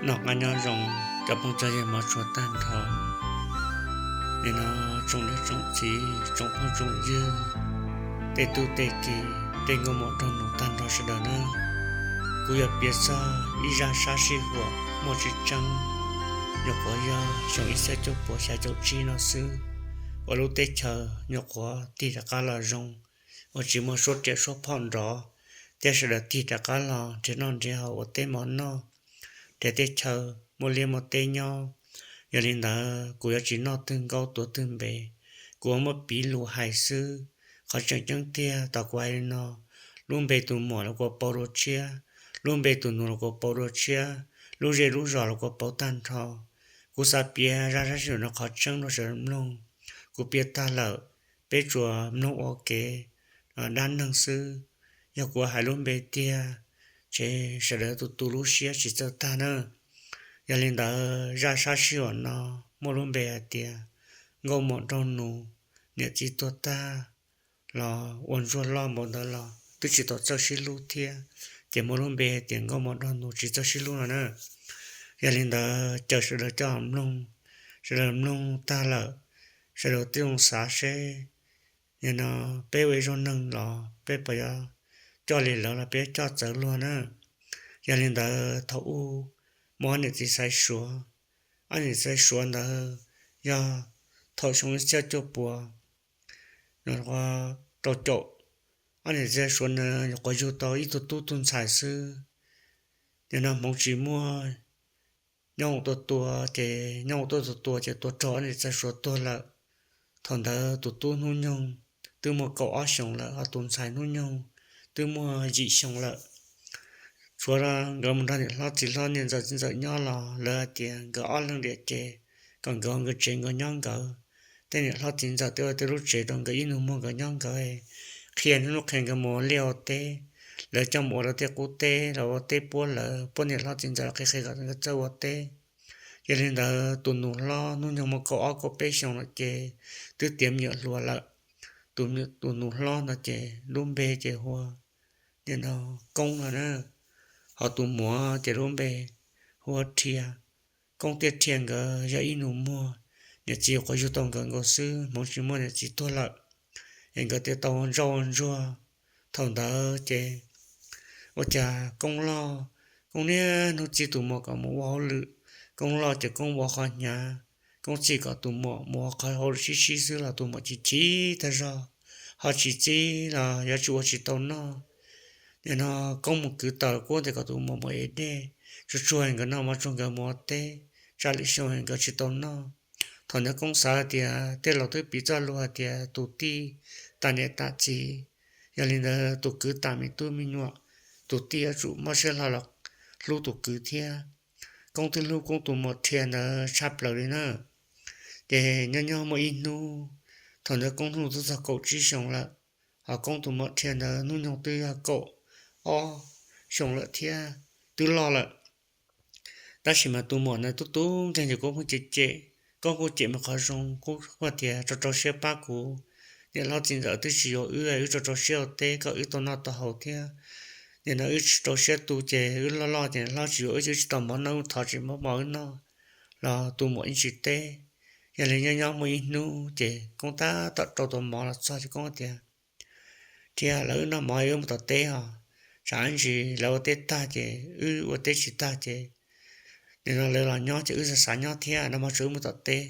Noj qab nyob zoo cov phooj cov ywg mog tshua tag nrho. Nim no tsoom niam tsoom txiv tsoom phooj tsoom ywg, tej tub tej ki, tej nkauj muam nraug nus tag nrho sawv daws na, kuv yuav piav txog ib zaj sab sij huam muaj tseeb tseeb, nyuam qhuav yog xyoo ib txhiab cuaj puas xya caum tsib no xwb, uas lub teb chaws nyuam qhuav tig rov qab los zoo, uas tsis muaj suab riam suab phom nrov, thiab sawv daws tig rov qab los nrhiav noj nrhiav haus ua teb mov noj, nrhiav teb chaws muaj liaj muaj teb nyob. Yog li ntawd kuv yuav tsis noj twg nkaub tuav twg npe, kuv yuav muab piv lus hais xwb. Qhov tseem ceeb tiag tau kuv hais li no, lub npe tus muam los kuv pauv dua tshiab, lub npe tus nus los kuv pauv dua tshiab, lub zej lub zos los kuv pauv tag nrho. Kuv xav piav zaj sab sij huam no qhov tseeb rau sawv daws mloog. Kuv piav tag lawm, peb tsuas mloog ua kev dab neeg xwb. Yog kuv hais lub npe tiag, ces sawv daws tus tu lub siab tsis txawj tag na. Yog li ntawd zaj sab sij huam no muaj lub npe hais tias nkauj muam nraug nus, niam txiv tuag tag los ua ntsuag loj npaum ntawd los twb tsis tau txawj sib hlub thiab, ces muaj lub npe hais tias nkauj muam nraug nus tsis txawj sib hlub no na. Yog li ntawd caw sawv daws coj mloog, sawv daws mloog tag lawm, sawv daws tij zoo xav seb, nim no peb ua ib zaug neeg los peb puas yuav coj li lawv los peb coj txawv luag na. Yog li ntawd thaum ub muaj ob niam txiv xaiv suav, ob niam txiv xaiv suav ntawd yog thaum xyoo ib txhiab cuaj puas rau caum, ob niam txiv xaiv suav na nyuam qhuav yug tau ib tug tub tug ntxhais xwb. Nim no hmoov tsis muaj, nyob tua tua ces nyob tua tua tua ces tua raug ob niam txiv xaiv suav tuag lawm. Thaum ntawd tus tub hnub nyoog twb muaj kaum ob xyoos lawm, ho tus ntxhais hnub nyoog twb muaj yim xyoo lawm. Tshuav nkawd mus nrog niam hlob txiv hlob niam ntxawm txiv ntxawm nyob los lawv hais tias nkawd ob leeg diam ces kom nkawd ua nkawd tsev nkawd nyob nkawd. Tej niam hlob txiv ntxawm twb ua tej lub tsev rau nkawd ib nus muag nkawd nyob nkawd, qhia hnub qhia nkawd mus ua liaj ua teb. Lawv coj mus ua lawv tej qub teb los ua teb puab lawv, puab niam hlob txiv ntxawm los qhia qhia kom nkawd txawj ua teb. Yog li ntawd tus nus hlob hnub nyoog muaj kaum ob kaum peb xyoos lawm ces twb tiav me nyuam hluas lawm. Tus, tus nus hlob ntawd ces lub npe ces hu ua, nim no, Koob no na, ho tus muam ces lub npe hu ua Rhia. Koob thiab Rhia nkawd yog ib nus muag, niam txiv nyuam qhuav yug tau nkawd nkaus xwb, hmoov tsis muaj niam txiv tuag lawm, es nkawd thiaj tau ua ntsoj ua ntsuag. Thaum ntawd ces ua cas Koob loj, Koob niaj hnub txib tus muam kom mus ua hauj lwm. Koob loj ces Koob ua qhov hnyav, Koob txib kom tus muam mus ua qhov hauj lwm sib sib xwb los tus muam chim chim tag zog, ho tsis txib los yuav tsis ua tsis tau noj. Nim no Koob mus kwv taws kuj tias kom tus muam mus ev dej, tsuag tsuag nkawd noj mov tsuag nkawd mus ua teb, tsam lwm xyoo nkawd tsis tau noj. Thaum ntawd Koob xav tias tej laus twb piv txoj lus hais tias tus tij tam niam tam txiv, yog li ntawd tus kwv tam me tub me nyuam, tus tij yuav tsum mob siab hlo los hlub tus kwv thiab. Koob twb hlub Koob tus muam Rhia ntawd tshaj plaws li na. Ces nyob nyob muaj ib hnub, thaum ntawd Koob hnub twb txog kaum tsib xyoos lawm, ho Koob tus muam Rhia ntawd hnub nyoog twb yog kaum ob xyoos lawm thiab, twb loj lawm. Tab sis mas tus muam ntawd tub tub nkeeg ces Koob kuj cem cem, Koob kuj cem mus qhov zoo, Koob kuj tias rau rau siab pab kuv, niam hlob txiv ntxawm twb tsis yuav wb, wb rau rau siab ua teb kom wb tau noj tau haus thiab. Nim no wb tsis rau siab tu ces wb loj loj ces niam hlob tsis yuav wb ces wb tsis tau mov noj, wb thov tsis muab mov wb noj los tus muam yeej tsis teb. Yog li nyob nyob muaj ib hnub ces Koob tab tom rau tau mov los txog ces Koob tias, Rhia, lawv wb noj mov wb mus tom teb os, tsam ib ntsis lawv ua teb tag ces wb ua teb tsis tag ces nim no lawv los nyob ces wb xav xav nyob thiab, noj mov tso wb mus tom teb.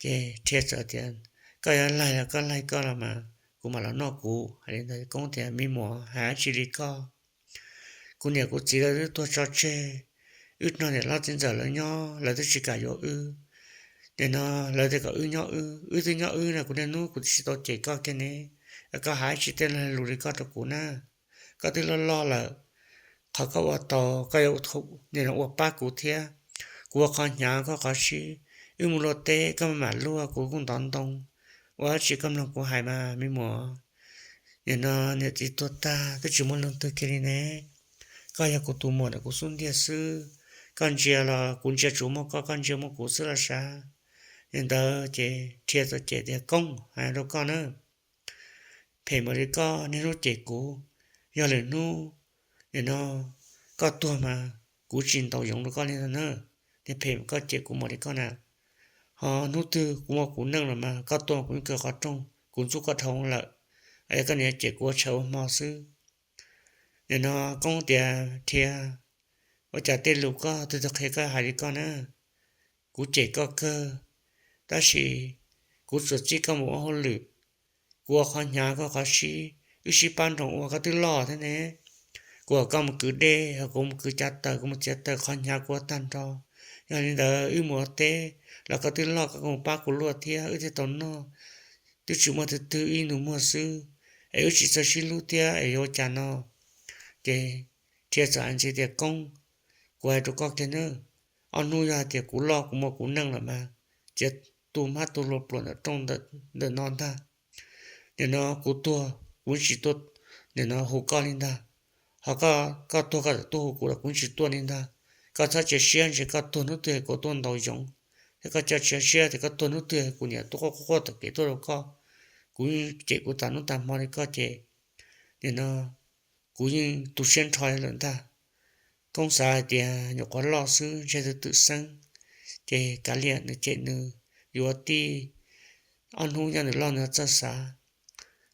Ces Rhia txawm tias, Koj yuav laig los koj laig koj los mas kuv mam los noj kuv. Hais li ntawd Koob tias, Me muam, hais dab tsi li koj? Kuv niam kuv txiv lawv twb tuag tso tseg, wb nrog niam hlob txiv ntxawm lawv nyob, lawv twb tsis kam yuav wb. Nim no lawv tias kom wb nyob wb, wb twb nyob wb no, kuv niaj hnub kuv twb tsis tau cem koj kiag ne, koj hais dab tsi tej lus li koj rau kuv na? Koj twb loj loj lawm, qhov koj ua tau koj yuav ua pab kuv thiab. Kuv ua qhov hnyav koj qhov sib, wb mus luaj teb koj maj mam luaj kuv kuj ntov ntoo. Ua dab tsi koj mloog kuv hais mas me muam. Nim no niam txiv tuag tag twb tsis muaj leej twg kiag li ne. Koj yog kuv tus muam ntawm kuv xub ntiag xwb. Koj ntsia los kuv ntsia tsuas muaj koj, koj ntsia muaj kuv xwb los sav. Li ntawd ces Rhia txawm cem tias, Koob, hais rau koj na, phem mus li koj niaj hnub cem kuv, yog lwm hnub nim no koj tuag mas kuv tsis ntaus yoov rau koj li ntag na. Niag phem, koj cem kuv mus li koj na. Ho hnub twg kuv muaj kuv neej los mas koj tuaj kuv yeej kaw qhov rooj, kuv ntxub koj dhau lawm, es koj niaj cem kuv ua tshav ua hmo xwb. Nim no Koob tias, Rhiav, ua cas tej lus koj twb tau qhia koj hais li koj na? Kuv cem koj kawg, tab sis kuv tsuas txib koj mus ua hauj lwm, kuv ua qhov hnyav koj qhov sib, wb sib pab nroos ua, koj twb loj thiab ne. Kuv kom koj mus kwv dej, ho kuv mus kwv cav taws, kuv mus txiav taws, qhov hnyav kuv ua tag nrho. Yog li ntawd wb mus ua teb los koj twb loj, koj mus pab kuv luaj thiab, wb thiaj tau noj. Twb tsis muaj twg twg, ib nus muag xwb, es wb tsis txawj sib hlub thiab es yuav ua cas no? Ces Rhiav txawm hais ntxiv tias, Koob, kuv hais rau koj kiag nawb, ob hnub yog hais tias kuv loj kuv muaj kuv neej lawm mas txiav tu hmab tu hlua pluas ntawm rooj ntawm no ntag. Nim no kuv tuag kuv tsis tuaj, nim no hu koj li ntag. Ho koj tuag koj txawm tuaj hu kuv los kuv tsis tuaj li ntag. Koj txhob cia siab ntshe koj tuag hnub twg kuv tuaj ntaus yoov, thiab koj txhob cia siab tias koj tuag hnub twg kuv niam tuaj quaj quaj quaj tom kev tuaj rau koj. Kuv cem kuv tas hnub tas hmo li koj ces nim no kuv yeej tu siab nrho lawm ntag. Koob xav hais tias nyuam qhuav loj xwb ntshe twm twm xeeb, ces kav liam nws cem nws, yuav tij ob hnub nyob nws loj nws txawj xav.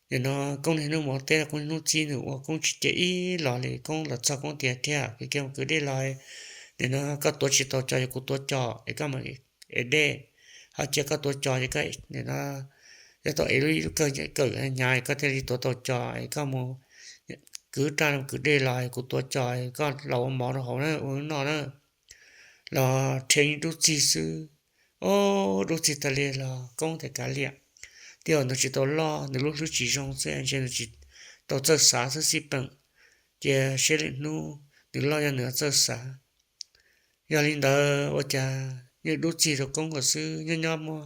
Nim no Koob niaj hnub mus ua teb, Koob niaj hnub txib nws ua, Koob tsis cem ib los li. Koob los txog Koob tias, Rhiav, kuv mus kwv dej los, nim no koj tuav tsis tau cos, yog kuv tuav cos es koj mus ev dej, ho cia koj tuav cos es koj nim no yog tau ev lub ib lub kawm hnyav koj thiaj li tuav tau cos es koj mus kwv raj kwv dej los, kuv tuav cos koj los ua mov rau hauv na, ua noj na. Los Rhiav yeej dub txig xwb. Ob, dub txig tas li los Koob tias kav liam, tej zaum nws tsis tau loj, nws lub hlwb tsis zoo xwb, ntshe nws tsis tau txawj xav xwb xij peem. Cia seb lwm hnub nws loj yog nws txawj xav. Yog li ntawd ua cas yeej dub txig rau Koob nkaus xwb. Nyob nyob muaj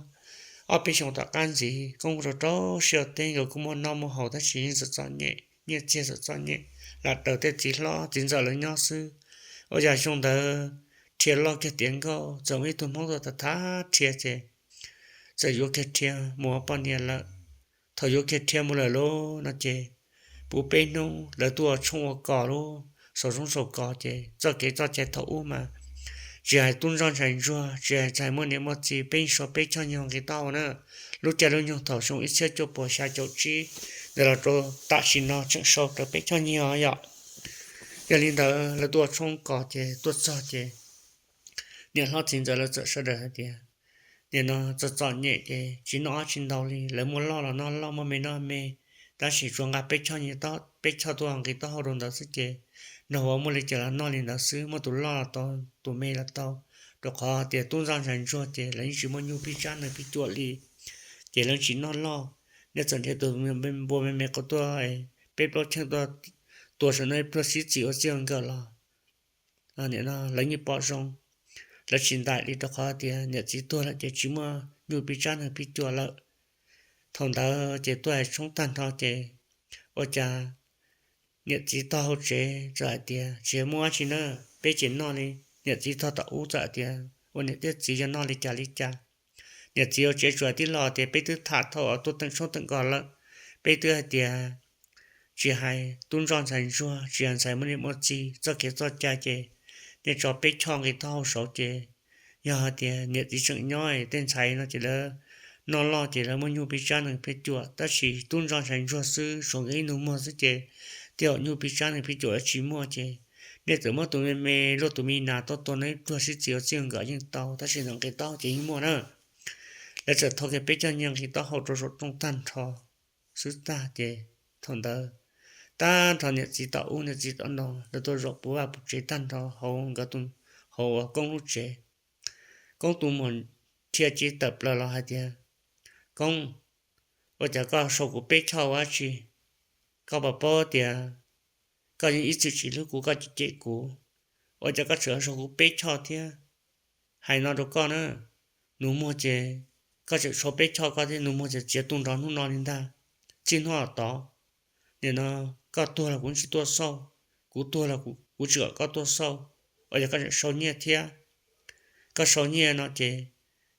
ob peb xyoos tom qab ntxiv, Koob rau rau siab ua teb, nkawd kuj muaj noj muaj haus tab sis yeej txom txom nyem, nyiaj txiag txom txom nyem, lam raws tej txiv hlob txiv ntxawm lawv nyob xwb. Ua cas xyoo ntawd Rhiav loj kiag tiav nkauj, txawm muaj ib tug Hmoob tuaj thab Rhiav ces txawm yuav kiag Rhiav mus ua poj niam lawm. Thaum yuav kiag Rhiav mus lawm lauj no ces puv peb hnub lawv tuaj ua tshoob ua kos lauj, saum tshoob saum kos ces txoj kev txoj cai thaum ub mas tsis hais tub ntsuag ntxhais ntsuag, tsis hais ntxhais muaj niam muaj txiv, peb sau peb choj nyiaj nqi taub hau na. Lub caij lub nyoog thaum xyoo ib txhiab cuaj puas xya caum tsib ntawd los rau tam sim no tseem sau raws peb choj nyiaj yom. Yog li ntawd lawv tuaj ua tshoob kos ces tuaj txog ces niam hlob txiv ntxawm lawv txawm sawv daws hais tias, nim no txom txom nyem ces tsis noj ob tsis ntau li, lawv muaj loj los noj loj, muaj me noj me, tab sis tsuas nqa peb choj nyiaj, peb choj tuaj nqi taub hau rau ntawd xwb ces nrog uas muaj li cas los noj li ntawd xwb, muaj tus loj los tau, tus me los tau, rau qhov tias tub ntsuag ntxhais ntsuag ces lawv yeej tsis muaj nyuj pib tsab nees pib cuam li, ces lawv tsis noj loj. Nej txawm nrhiav tus npua me me qau tuaj, peb plaub cheej tuaj tua saum no ib pliag sib txim ua txij ua nkawm los nim no lawv yeej pom zoo, lawv tsis ntaim li rau qhov tias niam txiv tuag lawm ces tsis muaj nyuj pib tsab nees pib cuam lawm. Thaum ntawd ces tuaj hais tshoob tag nrho ces ua cas niam txiv tog hauv tsev txawm hais tias, tsis muaj dab tsi na, peb tseem noj li. Niam txiv tog tom ub txawm hais tias, ua niam thiab txiv yog noj li cas li cas. Niam txiv hauv tsev tsuas tib lo tias, peb twb tham thaum tuaj teem tshoob teem kos lawm, peb twb hais tias tsis hais tub ntsuag ntxhais ntsuag, tsis hais ntxhais muaj niam muaj txiv, txoj kev txoj cai ces nej tso peb choj nqi taub hau saud ces yog hais tias niam txiv tseem nyob, tej ntxhais no ces lawv noj loj ces lawv muaj nyuj pib tsab nees pib cuam, tab sis tub ntsuag ntxhais ntsuag xwb, suav nkaus ib nus muag xwb ces tej zaum nyuj pib tsab nees pib cuam lawv tsis muaj ces nej txawm muab tus me me luaj tus me nas tuaj tua no ib pliag sib txim ua txij ua nkawm yeej tau, tab sis ntawm nqi taub hau ces yeej muaj na. Lawv txawm thau kiag peb choj nyiaj nqi taub hau rau saum rooj tag nrho xwb tag ces thaum ntawd tag nrho niam txiv tom ub niam txiv tom no lawv tuaj zaum puv vaj puv tsev tag nrho hauv nkawd tus, hauv uas Koob lub tsev. Koob tus muam Rhiav cev tawm plaws los hais tias, Koob, ua cas koj sau kuv peb choj ua dab tsi? Koj puas paub tias koj yeej ib txwm tsis hlub kuv, koj cem cem kuv, ua cas koj tseem sau kuv peb choj thiab? Hais no rau koj na, nus muag ces koj tseem sau peb choj koj thiab, nus muag ces txiav tu nrho hnub no li ntag. Txij hnub tod, nim no koj tuag los kuv tsis tuaj xauj, kuv tuag los kuv tsis kom koj tuaj xauj, ua cas koj tseem sau nyiaj thiab? Koj sau nyiaj no ces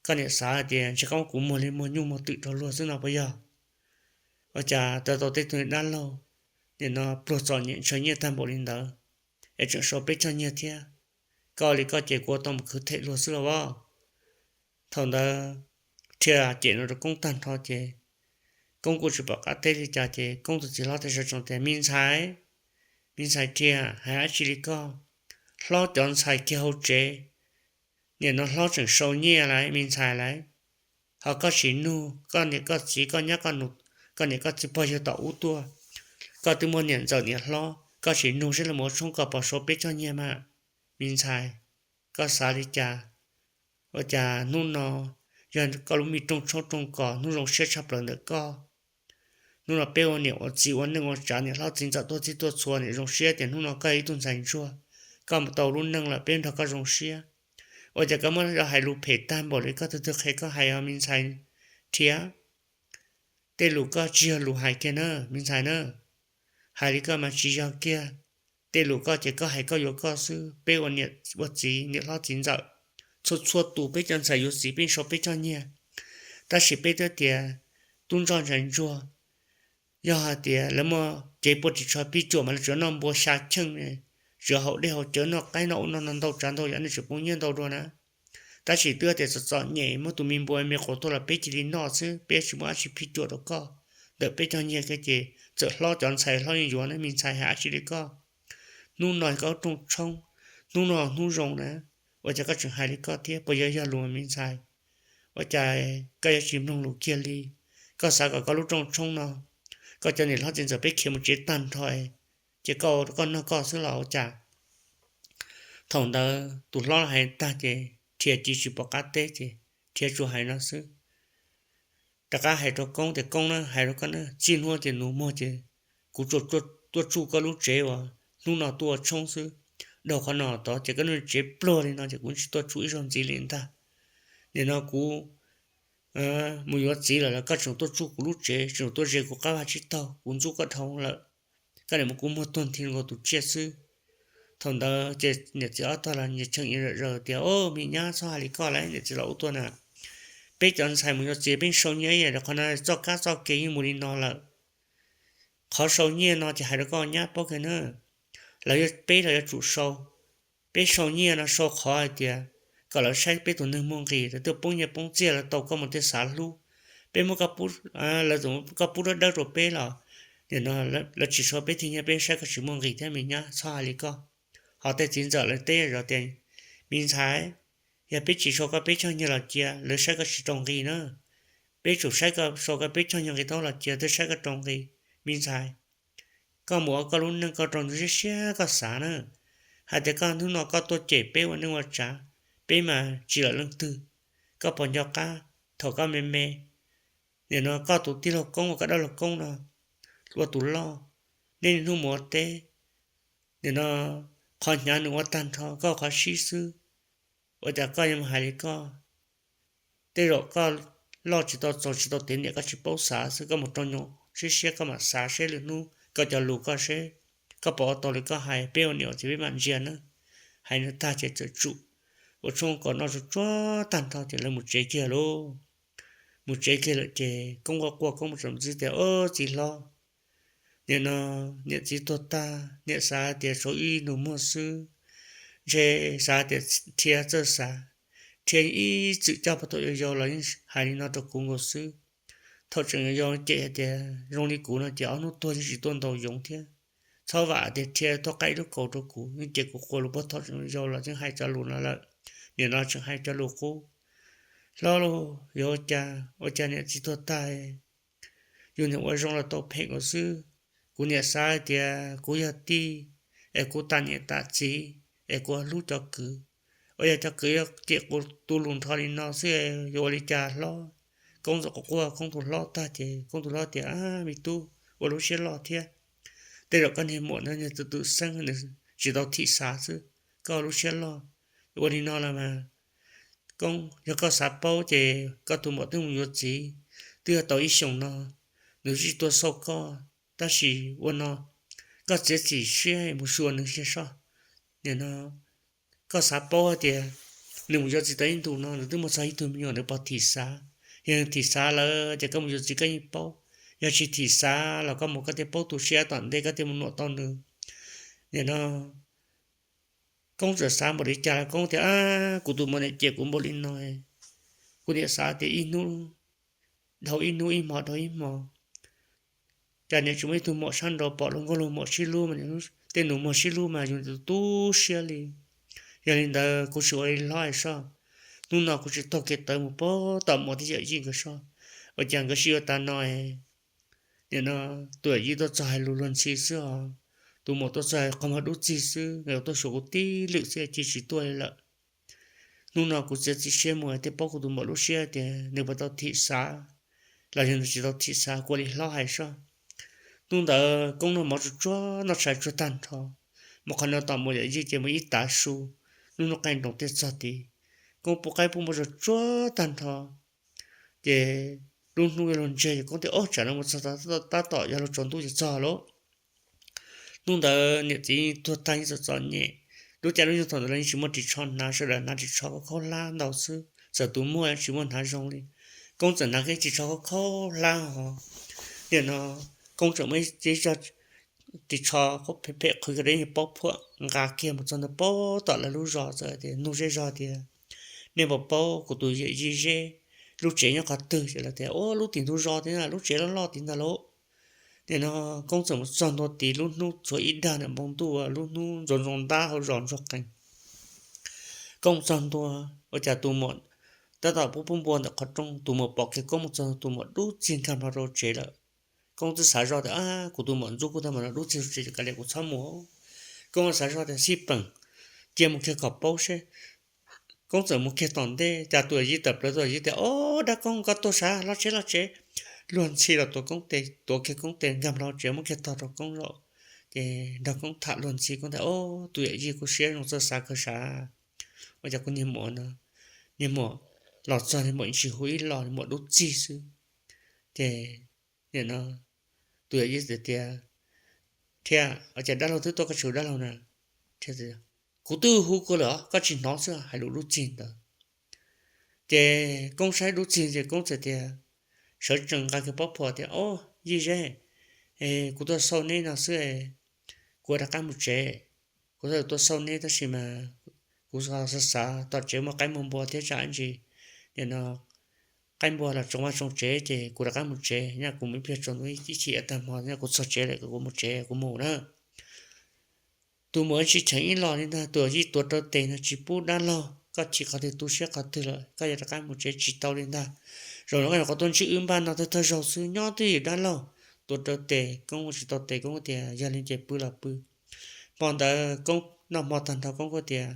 koj niam xav hais tias ntshe koj muab kuv muag li muag nyuj muag twm rau luag xwb no puas yog? Ua cas tau tau tej tug dab laug nim no pluag txom nyem ntshaw nyiaj tag npaum li ntawd es tseem sau peb choj nyiaj thiab? koj li koj ces kuv ua tau mus khwv them luag xwb los as. Thaum ntawd Rhia cem no rau Koob tag nrho ces Koob kuj tsis pom qab teb li cas ces Koob tus txiv hlob thiaj sawv tsees tias, Me ntxhais, me ntxhais Rhia, hais dab tsi li koj? Hlob cov ntxhais kiag hauv tsev, nim no hlob tseem sau nyiaj lawm me ntxhais lawm, ho koj tsis nug koj niam koj txiv, koj nyab koj nus, koj niam koj txiv pog yawg tom ub tuaj, koj twb muaj niam ntxawm niam hlob, koj tsis nug seb lawv mus ua tshoob koj puas sau peb cov nyiaj mas, me ntxhais, koj xav li cas? Ua cas hnub no yog koj lub me rooj tshoob rooj kos hnub zoo siab tshaj plaws ntawm koj? Hnub no peb ua niam ua txiv ua neej ua tsav, niam hlob txiv ntxawm tuaj txhij tuaj txhua, niam zoo siab tias hnub no koj yog ib tug ntxhais ntsuag, koj mus tau lub neej lawm peb nrog koj zoo siab. Ua cas koj muab hais lus phem tag npaum li koj, tus twg qhia koj hais os me ntxhais Rhia? Tej lus koj tsis yog lus hais kiag na me ntxhais na. Hais li koj mas tsis yog kiag. Tej lus koj ces koj hais koj yuav koj xwb, peb ua niam ua txiv, niam hlob txiv ntxawm, txhua txhua tus peb cov ntxhais yuav txiv peb sau peb cov nyiaj. Tab sis peb twb tias tub ntsoj ntxhais ntsuag, yog hais tias lawv muaj cev puag ris tsho phij cuam mas lawv tsuas noj npua xya cheej, tsuas haus dej haus cawv noj qaib noj ub noj no ntau tsav ntau yam, nej tseem poob nyiaj ntau dua na. Tab sis twb tias txom txom nyem muab tus me npua me quav tuaj los peb cia li noj xwb, peb tsis muaj dab tsi phij cuam rau koj. Ntawm peb cov nyiaj kiag ces txawm hlob cov ntxhais hlob yeej yuav na, me ntxhais hais dab tsi li koj? Hnub no koj rooj tshoob, hnub no hnub zoo na, ua cas koj tseem hais li koj thiab? Puas yog yog lus me ntxhais? Ua cas koj yuav tsis mloog lus kiag li? Koj xav kom koj lub rooj tshoob no, koj cov niam hlob txiv ntxawm peb khiav mus tsev tag nrho, ces koj ua koj noj koj xwb los ua cas? Thaum ntawd tus hlob hais tag ces Rhia cia tsis pom qab teb ces Rhia tsuas hais no xwb. Rov qab hais rau Koob tias, Koob na, hais rau koj na, txij hnub tias nus muag ces kuv tsuas tuaj tsuj koj lub tsev uas hnub no tuaj ua tshoob xwb. Dhau qhov no tod ces koj lub tsev pluag li no ces kuv tsis tuaj tsuj ib zaug ntxiv li ntag. Nim no kuv mus yuav txiv lawm los koj tseem tuaj tsuj kuv lub tsev, tseem tuaj ze kuv qab vaj tsib taug, kuv ntxub koj dhau lawm. Koj niam mus kuv muag tuag nthi nkaus tus tsiaj xwb. Thaum ntawd ces niam txiv ob tog los nyias cheem nyias zom zaws tias, O, me nyab txhob hais li koj lauj, niam txiv los ub tuaj na. Peb cov ntxhais mus yuav txiv peb sau nyiaj ib yam li qhov no, txoj kab txoj kev yeej mus li no lawm. Qhov sau nyiaj no ces hais rau koj nyab paub kiag na, lawv peb los yuav tsum sau. Peb sau nyiaj no sau qhov hais tias kom lawv saib peb tus neeg muaj nqis, lawv tuaj poob nyiaj poob txiaj, lawv tau koj mus tej xav hlub. Peb muab koj pub, lawv txawm muab koj pub dawb dawb rau peb los, nim no lawv tsis sau peb thiaj nyiaj, peb saib koj tsis muaj nqis thiab me nyab, txhob hais li koj. Ho tej txiv ntxawm lawv teb zov tias, Me ntxhais, yog peb tsis sau koj peb choj nyiaj los cia lawv saib koj tsis rau nqi na. Peb tsum saib koj, sau koj peb choj nyiaj nqi taub los cia thiaj saib koj rau nqi, me ntxhais. Koj mus ua koj lub neej koj rau ntawd siab siab koj xav na. Hais tias koj hnub no koj tuaj cem peb ua neej ua tsav, peb mas tsis lawm leej twg. Koj puas nco qab thaum koj me me, nim no koj tus tij laug Koob uas koj dab laug Koob no ua tus loj, nej niaj hnub mus ua teb, nim no qhov hnyav nws ua tag nrho koj qhov sib xwb. Ua cas koj yuav mus hais li koj? Tej zaum koj loj tsis tau txaus tsis tau tiav niam koj tsis paub xav xwb, koj mus rau nyuam siab siab koj mam xav seb lwm hnub koj cov lus koj seb koj puas ua tau li koj hais, peb ua niam ua txiv peb mam ntsia na. Hais no tag ces txawm tsum ua tshoob kom noj tsuag tsuag tag nrho ces lawv mus tsev kiag lauj. Mus tsev kiag lawm ces Koob quaj quaj Koob mus tsom ntxwv tias, Au txiv hlob, nim no niam txiv tuag tag, niam xav tias tshuav ib nus muag xwb, ntshe xav tias Rhia txawj xav. Rhia ib txwm coj puag thaum yau yau los yeej hais li no rau kuv nkaus xwb. Thaum tseem yau yau cem hais tias zoo li kuv no ces ob hnub tuag yeej tsis tuaj ntaus yoov thiab. Txhob vam tias Rhia tuaj qaij ib lub kaus rau kuv, yeej cem kuv quas lus puag thaum tseem yau yau los yeej hais cov lus no lawm. Nim no tseem hais cov lus qub. Hlob lauj, yuav ua cas, ua cas niam txiv tuag tag, yus niam ua zoo los tau phem nkaus xwb. Kuv niam xav hais tias kuv yog tij, es kuv tas niam tas txiv, es kuv hlub cov kwv. Ua yog cov kwv yuav cem kuv tu lus nrho li no xwb, yuav ua li cas hlob? Koob txawm quaj quaj Koob tus hlob tag ces Koob tus hlob tias, Ab me tub, ua lub siab loj thiab. Tej zaum koj niag muam ntawd niag tus twm xeeb nws tsis tau thim xav xwb, koj ua lub siab loj. Ua li no los mas Koob, yog koj xav paub ces koj tus muam twb mus yuav txiv, twb yog tau ib xyoos no, nws tsis tuaj xauj koj, tab sis ua no koj txiav txim siab mus xyuas nws cia soj. Nim no koj xav paub hais tias nws mus yuav txiv tau ib ntus no nws twb muaj txog ib tug me nyuam, nws puas thim xav? Yog nws thim xav lawm ces koj mus yuav txiv koj yeej paub, yog tsis thim xav los koj mus koj thiaj paub tu siab, tom ntej koj thiaj mus nuam tau nws. Nim no Koob txawm xav npaum li cas los Koob tias, Ab, kuv tus muam niam cem kuv npaum li no, kuv niam xav tias ib hnub dhau ib hnub, ib hmo dhau ib hmo, cas niam tsis muaj ib tug muam sab nraud pom luag nkauj luag muam sib hlub mas, tej nus muag sib hlub mas yus tu siab li. Yog li ntawd kuv tsis ua li hlob hais soj, hnub no kuv tsis taug kev tawv mus pab tom muam thiab yawm yij nkawd soj, ua cas nkawd sib yuav tas no. Nim no tus yawm yij tuaj txog hais lus luag ntxhi xwb os, tus muam tuaj txog hais qhov muag dub txig xwb, nkawd tuaj xyuas kuv tib lwm xwb cia tsis tuaj li lawm. Hnub no kuv txiav txim siab mus thiaj paub kuv tus muam lub siab tias nws puas tau thim xav los yog nws tsis tau thim xav, kuv ua li hlob hais soj. Hnub ntawd Koob noj mov tsuag tsuag, noj tshais tsuag tag nrho, mus qhov no tom muam yawm yij ces mus ib tav su, hnub hnub qaij nroos thiaj txog tid. Koob pub qaib pub npua tsuag tsuag tag nrho, ces lub hnub yuav luag ntseg ces Koob tias, Ob, tsam no mus txog tab tom yuav luag tsaus ntuj ces txog lauj. Hnub ntawd niam txiv tuag tag yeej txom txom nyem, lub caij lub nyoog thaum ntawd los yeej tsis muaj ris tsho hnav, sawv daws hnav ris tsho khaub khaub hlab ntau xwb, txawm tus muaj tsis muaj hnav zoo li. Koob txawm hnav kiag ris tsho khaub khaub hlab hos. Nim no Koob txawm muaj ib co ris tsho phem phem qhwv kiag rau ib paub phuam nqa kiag mus txog ntawd pab tom lawv lub zos txawm tias nug zej zog tias, Nej puas paub kuv tus yawm yij Zeb lub tsev nyob qhov twg? Ces lawv tias, Ua lub tim ntug zos tid na, lub tsev loj loj tid ntag lauj. Nim no Koob txawm mus txog ntua tid lub hnub txhuav ib dag ntawm npoo ntuj, lub hnub ntxoov ntxoo ntab hauv zos ntsuag qees. Koob txog ntua, ua cas tus muam tab tom pub pub npua ntawm qhov rooj, tus muam pom kiag Koob mus txog, tus muam dub txig nkag nplo rau tsev lawm. Koob twb xav zoj tias, Ab, kuv tus muam ntxub kuv tag mas no dub txig rau tsev, kav liam kuv txhob mus. Koob xav zoj tias xij peem, cia mus kiag kom paub seb. Koob txawm mus kiag tom ntej, cas tus yawm yij tawm plaws, tus yawm yij tias, Ob, dab Koob, koj tuaj sav, loj tsev loj tsev. Luag ntxhi los tuav Koob tes, tuav kiag Koob tes nkag nplo tsev muab kiag tog rau Koob zaum. Ces nrog Koob tham luag ntxhi, Koob tias, Ob, tus yawm yij kuv siab zoo txawj xav kawg sav. Ua cas kuv niag muam no, niag muam los txog niag muam tsis hu ib los, niag muam dub txig xwb. Ces nim no tus yawm yij tias, Thiab, ua cas dab laug twb tuaj koj tsis hu dab laug na? Kuv twb hu kawg lawm os, koj tsis hnov xwb, hais lus dub txig ntawd. Ces Koob saib dub txig ces Koob txawm tias, sawv tsees nqa kiag pob phuam tias, Ob, Yij Zeb, kuv tuaj xauj neb no xwb, kuv rov qab mus tsev. Kuv tuaj xauj neb tab sis mas kuv xav xav tom tsev muaj qaib muaj npua thiab tsam ntsis nim no qaib npua los tsoo vaj tsoo tsev ces kuv rov qab mus tsev, nyob kuv mus ib pliag tsaus ntuj ib chim tag hmo nyob kuv txog tsev lawm kuv mus tsev, kuv mus na. Tus muam tsis cheem ib los li ntag, tus yij tuav rau tes no tsis pub dab laug, koj chim qhov twg tu siab qhov twg lawm, koj yuav rov qab mus tsev tsis tau li ntag. Zaum no koj nyuam qhuav tuaj ntsib wb npaj no thawj thawj zaug xwb, nyob twj ywm dab laug. Tuav rau tes, Koob ua tsis tau tes, Koob tias yog li ces pw los pw. Hmo ntawd Koob noj hmo tag nrho Koob kuj tias,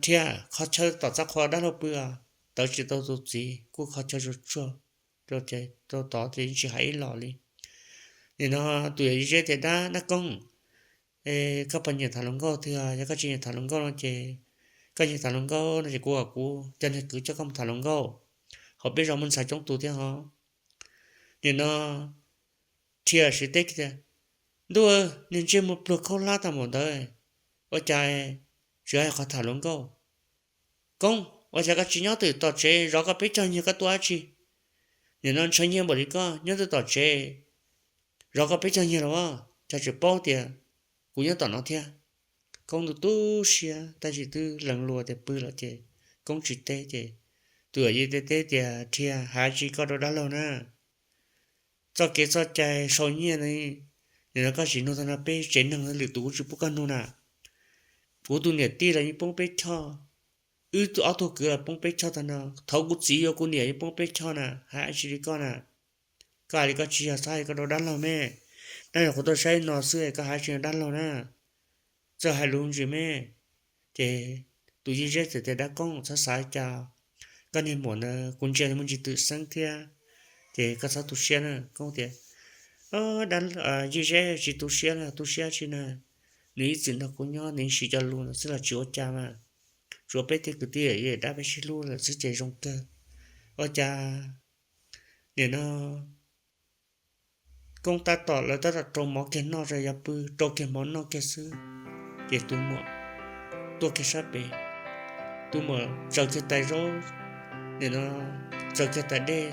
Thiab, kho chaw tom txaj qhua dab laug pw os. Tawv tsis tau tus txiv kuj kho chaw tsuag tsuag rau ces rau tod ces tsis hais ib los li. Nim no tus yawm yij Zeb tias, Dab, dab Koob, koj puas nyiam tham hluas nkauj twg? Yog koj tsis nyiam tham hluas nkauj no ces, koj nyiam tham hluas nkauj no ces kuv kom kuv cov niag kwv coj koj mus tham hluas nkauj, hauv peb zos muaj ntxhais coob tus thiab hos. Nim no Thiaj siv teb tias, Ntuj, niag ntsej muag pluag khaub hlab tag npaum ntawd, ua cas tsis hais qhov tham hluas nkauj? Koob, ua cas koj tsis nyob twj ywm tom tsev zov koj peb caug nyiag koj tuaj dab tsi? Nim no ntshaw nyiaj npaum li koj nyob twj ywm tom tsev zov koj peb caug nyiag los, cas tseem paub tias kuv nyob tom no thiab? Koob tu tu siab tab sis twb lees luag tias pw lawm ces Koob tsis teb ces tus yawm yij teb teb tias, Thiaj, hais tsis koj rau dab laug na, txoj kev txoj cai sau nyiaj ne, nim no koj tsis nug tag no peb tsev neeg lwm tus kuv tsis pub koj nug na. Kuv tus niam tij los yeej poob peb choj, wb ob tug kwv los poob peb choj tag no, thaum kuv txiv yuav kuv niam yeej poob peb choj na, hais tsis li koj na. Koj hais li koj tsis yog txhob hais koj rau dab laug me. Dab laug qhuav tuaj saib no xwb koj hais tsis rau dab laug na, txawj hais lus ntsis me. Ces tus yij Zeb txawm tias, Dab Koob, txhob xav cas, koj niag muam ntawd kuv ntsia nws muaj ntsis twm xeeb thiab, ces koj txhob tu siab na. Koob tias, Yij Zeb, tsis tu siab na, tu siab tsi na, nws ib txwm nrog kuv nyob nws siv cov lus ntawd xwb los tsis ua cas mas, tsuav peb tej kwv tij dab peb sib hlub lawm xwb ces zoo kawg. Ua cas nim no Koob tab tom lawv tab tom rau mov kiag noj, yog pw rau kiag mov noj kiag xwb, ces tus muam tuaj kiag sab pem, tus muam tsaws kiag tais zaub, nim no tsaws kiag tais dej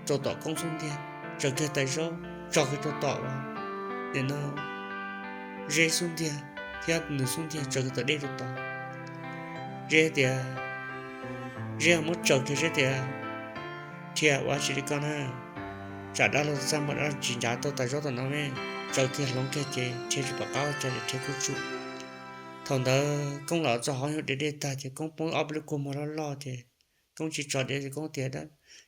rau tom Koob xub ntiag, tsaws kiag tais zaub tso kiag rau tom nim no Zeb xub ntiag. thiab nws xub ntiag tsaws kiag tom dej rau tod. Zeb tias, Zeb muab tsaws kiag, Zeb tias, Rhia, ua tsis li ko na, tsam dab laug txaj muag dab laug tsis ncav tau tas zaub tom no ne. Tsaws kiag hloov kiag ces Rhia tsis pom qab ua cas ces Rhia kuj tsum. Thaum ntawd Koob los txog hauv nyuag diav dej tag ces Koob poob ob peb lub kua muag loj loj ces Koob tsis tso diav ces Koob tias,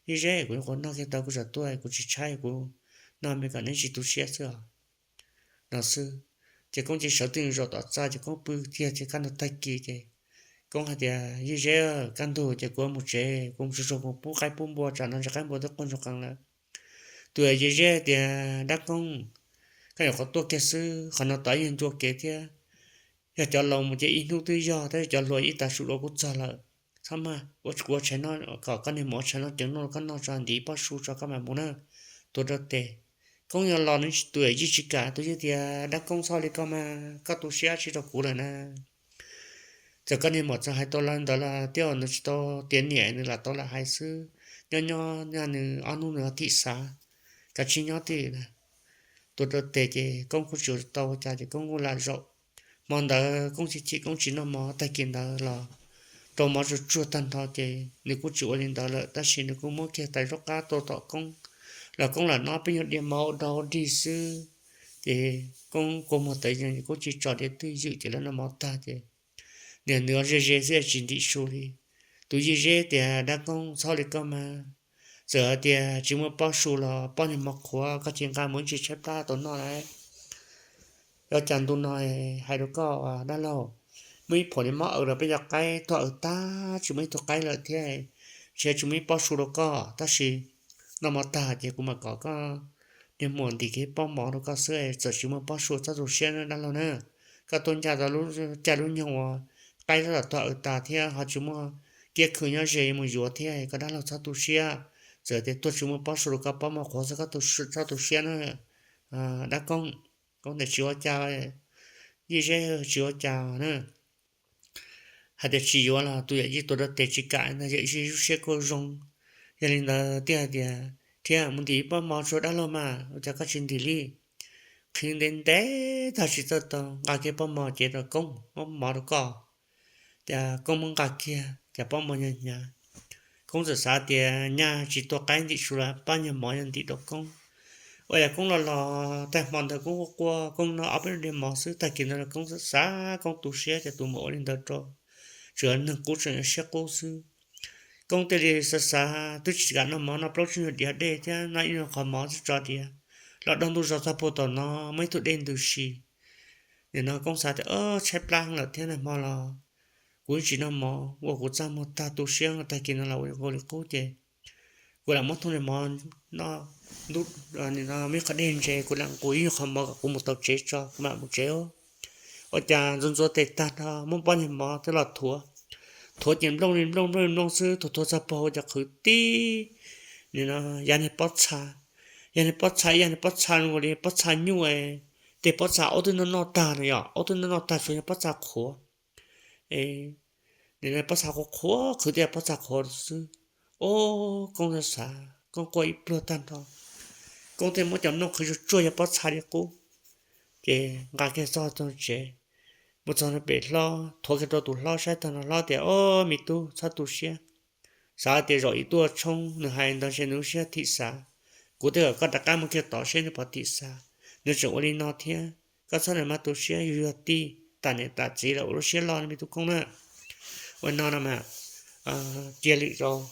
Zeb, Zeb, kuv nyuam qhuav noj kiag tau kuv tsam tuaj, kuv tsis tshaib, kuv noj me kom neb tsis tu siab xwb os, no xwb. Ces Koob cia li sawv tij zaum tom txaj ces Koob pw kiag ces kaj ntug tag kis ces Koob hais tias, Yij Zeb, kaj ntug ces kuv mus tsev, kuv mus tsuag tsuag kuv pub qaib pub npua tsam no ntsis qaib npua twb quaj ntsuag qees lawm. Tus yawm yij Zeb tias, Dab Koob, koj nyuam qhuav tuaj kiag xwb, qhov no tod ib nyuag ncua kev thiab, yog cov laus mus ces ib hnub twb yog, tab sis cov hluas ib tag su dua kuj txog lawm. Txhob maj, ua tshais noj kom koj niag maum ua tshais noj ceev noj koj noj tso, ntim pob su tso koj mam mus na. Tuav rau tes. Koob yuav los nws tus yawm yij tsis kam, tus yawm yij tias, Dab Koob, txhob li koj mas, koj tu siab tsis rau kuv lawm na. Txawm koj niag maum txawm hais tau li ntawd los thiab nws tsis tau tiav niam, nws lam tau lam hais xwb. Nyob nyob nws ob hnub nws thim xav, kav tsij nyob twj ywm na. Tuav rau tes ces Koob kuj tsis ua tau ua cas ces Koob kuj lam zaum. Hmo ntawd Koob chim chim Koob tsis noj mov, tag kis ntawd los rau mov tsuag tsuag tag nrho ces nws kuj tsis ua li ntawd lawm, tab sis nws kuj muab kiag tais zaub qab tua tom Koob, los Koob lam noj peb nyuag diav mov ua dog ua dig xwb. Ces Koob kua muag tawv yees, Koob tsis tso diav twj ywm ces lawv noj mov tag ces niam nws ze ze xwb tsis ntim su li. Tus yij Zeb tias, Dab Koob, txhob li koj mas, txawm hais tias tsis muaj pob su los pob niag mov qhuav koj cia nqa mus, tsis tshaib plab tau noj lauj. Ua cas ntu no hais rau koj dab laug, muaj ib phaum niag mob aws los peb cov qaib tuag aws tag, tsis muaj ib tug qaib lawm thiab, ntshe tsis muaj ib pob su rau koj, tab sis noj mov tag ces kuv mam kom koj niag muam ntim kiag pob mov rau koj xwb, txawm tsis muaj pob su txhob tu siab na dab laug na. Koj tuaj ncaj tau lub caij lub nyoog uas qaib tab tom tuag aws tas thiab ho tsis muaj kiab khw nyob ze mus yuav thiab, koj dab laug txhob tu siab. Txawm tias tuag tsis muaj pob su rau koj, pob mov qhuav xwb, koj txhob tu siab na dab Koob. Koob tias, Tsis ua cas, yij Zeb, tsis ua cas na. Hais tias tsis yuav los tus yawm yij tuav rau tes tsis kam ntag, yawm yij lub siab kuj zoo. Yog li ntawd thiaj hais tias, Thiab mus ntim ib pob mov tso dab laug mas, ua cas koj tsis ntim li? Qhwv ntev ntev tag tsis txawj tau, nqa kiag pob mov cev rau Koob, muab mov rau koj. Ces Koob muab nqa kiag ces pob mov hnyav hnyav. Koob txawm xav tias nyaj tsis tua qaib ntim su los pob niag mov yog ntim rau Koob. Ua cas Koob los los tag hmo ntawd Koob quaj quaj, Koob noj ob peb diav mov xwb, tag kis ntawd los Koob xav xav Koob tu siab ces tus muam ua li ntawd rau, tseem neeg qub tseem yog siab qub xwb. Koob thiaj li xav xav twb tsis kam noj mov, noj plaub tsib nyuag diav dej thiab noj ib nyuag qhov mov xwb tso diav, los dhau ntuj zog txog puag tom no muaj ib tug dej ntws si. Nim no Koob xav tias, Tshaib plab lawm thiab, nag hmo los kuv tsis noj mov ua kuv txaj muag tag tu siab, tag kis no los ua li qub ces kuv lam muab thooj li mov noj, nim no muaj ib qhov dej ntse, kuv lam nqus ib nyuag qhov mov kom kuv mus tau tsev tso kuv mam mus tsev. Ua cas ntxuav ntxuav tes tag nrho muab pob niag mov twb los thuav, thuav ces nplooj li nplooj nplooj li nplooj xwb, thuav thuav txog puag hauv ces qhwv tib, nim no yav niag pob txha, yav niag pob txha, yav niag pob txha zoo li pob txha nyuj, tej pob txha aub twb noj noj tag no yom, aub twb noj noj tag tshuav niag pob txha qhuav. Nim no pob txha qhuav qhuav, qhwv tej pob txha qhuav xwb. Ob, Koob xav xav, Koob quaj ib pluag tag nrho, Koob thiaj muab cov nplooj qhwv tsuag tsuag yog pob txha li qub, ces nqa kiag txog tsev, mus txog pem hlob, thuav kiag rau tus hlob saib tag no hlob tias, Ob, me tub, txhob tu siab. Xav tias zaum ib tuaj tshoob nws hais ntawd ntshe nws lub siab thim xav. Kuv twb kom koj rov qab mus kiag tod seb nws puas thim xav, nws tseem ua li no thiab. Koj txhob niam mas tu siab, yus yog tij, tam niam tam txiv lawm ua lub siab loj me tub Koob na. Ua no no mas, cia lwm zaus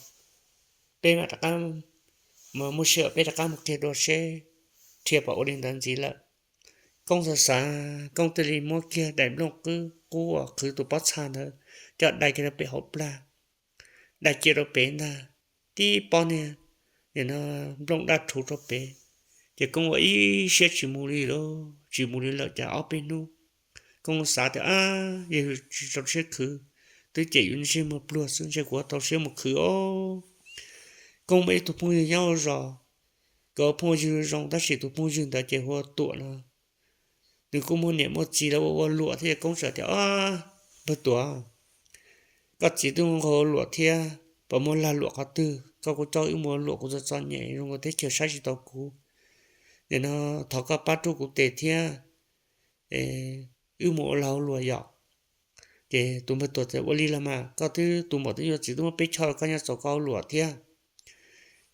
peb mam rov qab, muaj sij hawm peb rov qab mus kiag dua seb Rhia puas ua li ntawd ntxiv lawm. Koob xav xav, Koob thiaj li muab kiag daim nplooj qwb qub uas qhwv tus pob txha ntawd coj dai kiag rau pem hauv plag, dai cia rau pem ntag, tib pob niag, nim no nplooj daj rhuv rau pem. Ces Koob ua ib siab tsis mus li lawm, tsis mus li lawm ces ob peb hnub Koob xav tias, Ab, yog tsis txaus siab khwv, twb cem yus ntsej muag pluag xwb, ntshe kuv txaus siab mus khwv os. Koob muaj ib tug phooj ywg nyob hauv zos, nkawd phooj ywg zoo tab sis tus phooj ywg ntawd ces hu ua Tuam no, nws kuj muaj niam muaj txiv lawv ua ua luam thiab. Koob txawm tias, Npawg Tuam, koj txiv twb nqa ua luam thiab, puas muaj lag luam qhov twg? Koj kuj coj wb mus ua luam, kuv txom txom nyem zoo nkaus teb chaws saib tsis taus kuv. Nim no thov koj pab rub kuv tes thiab, wb mus ua lag ua luam yom. Ces tus npawg Tuam tias, Ua li los mas, koj twb tus muam twb yuav txiv twb muaj peb choj, koj nyob txog koj ua luam thiab.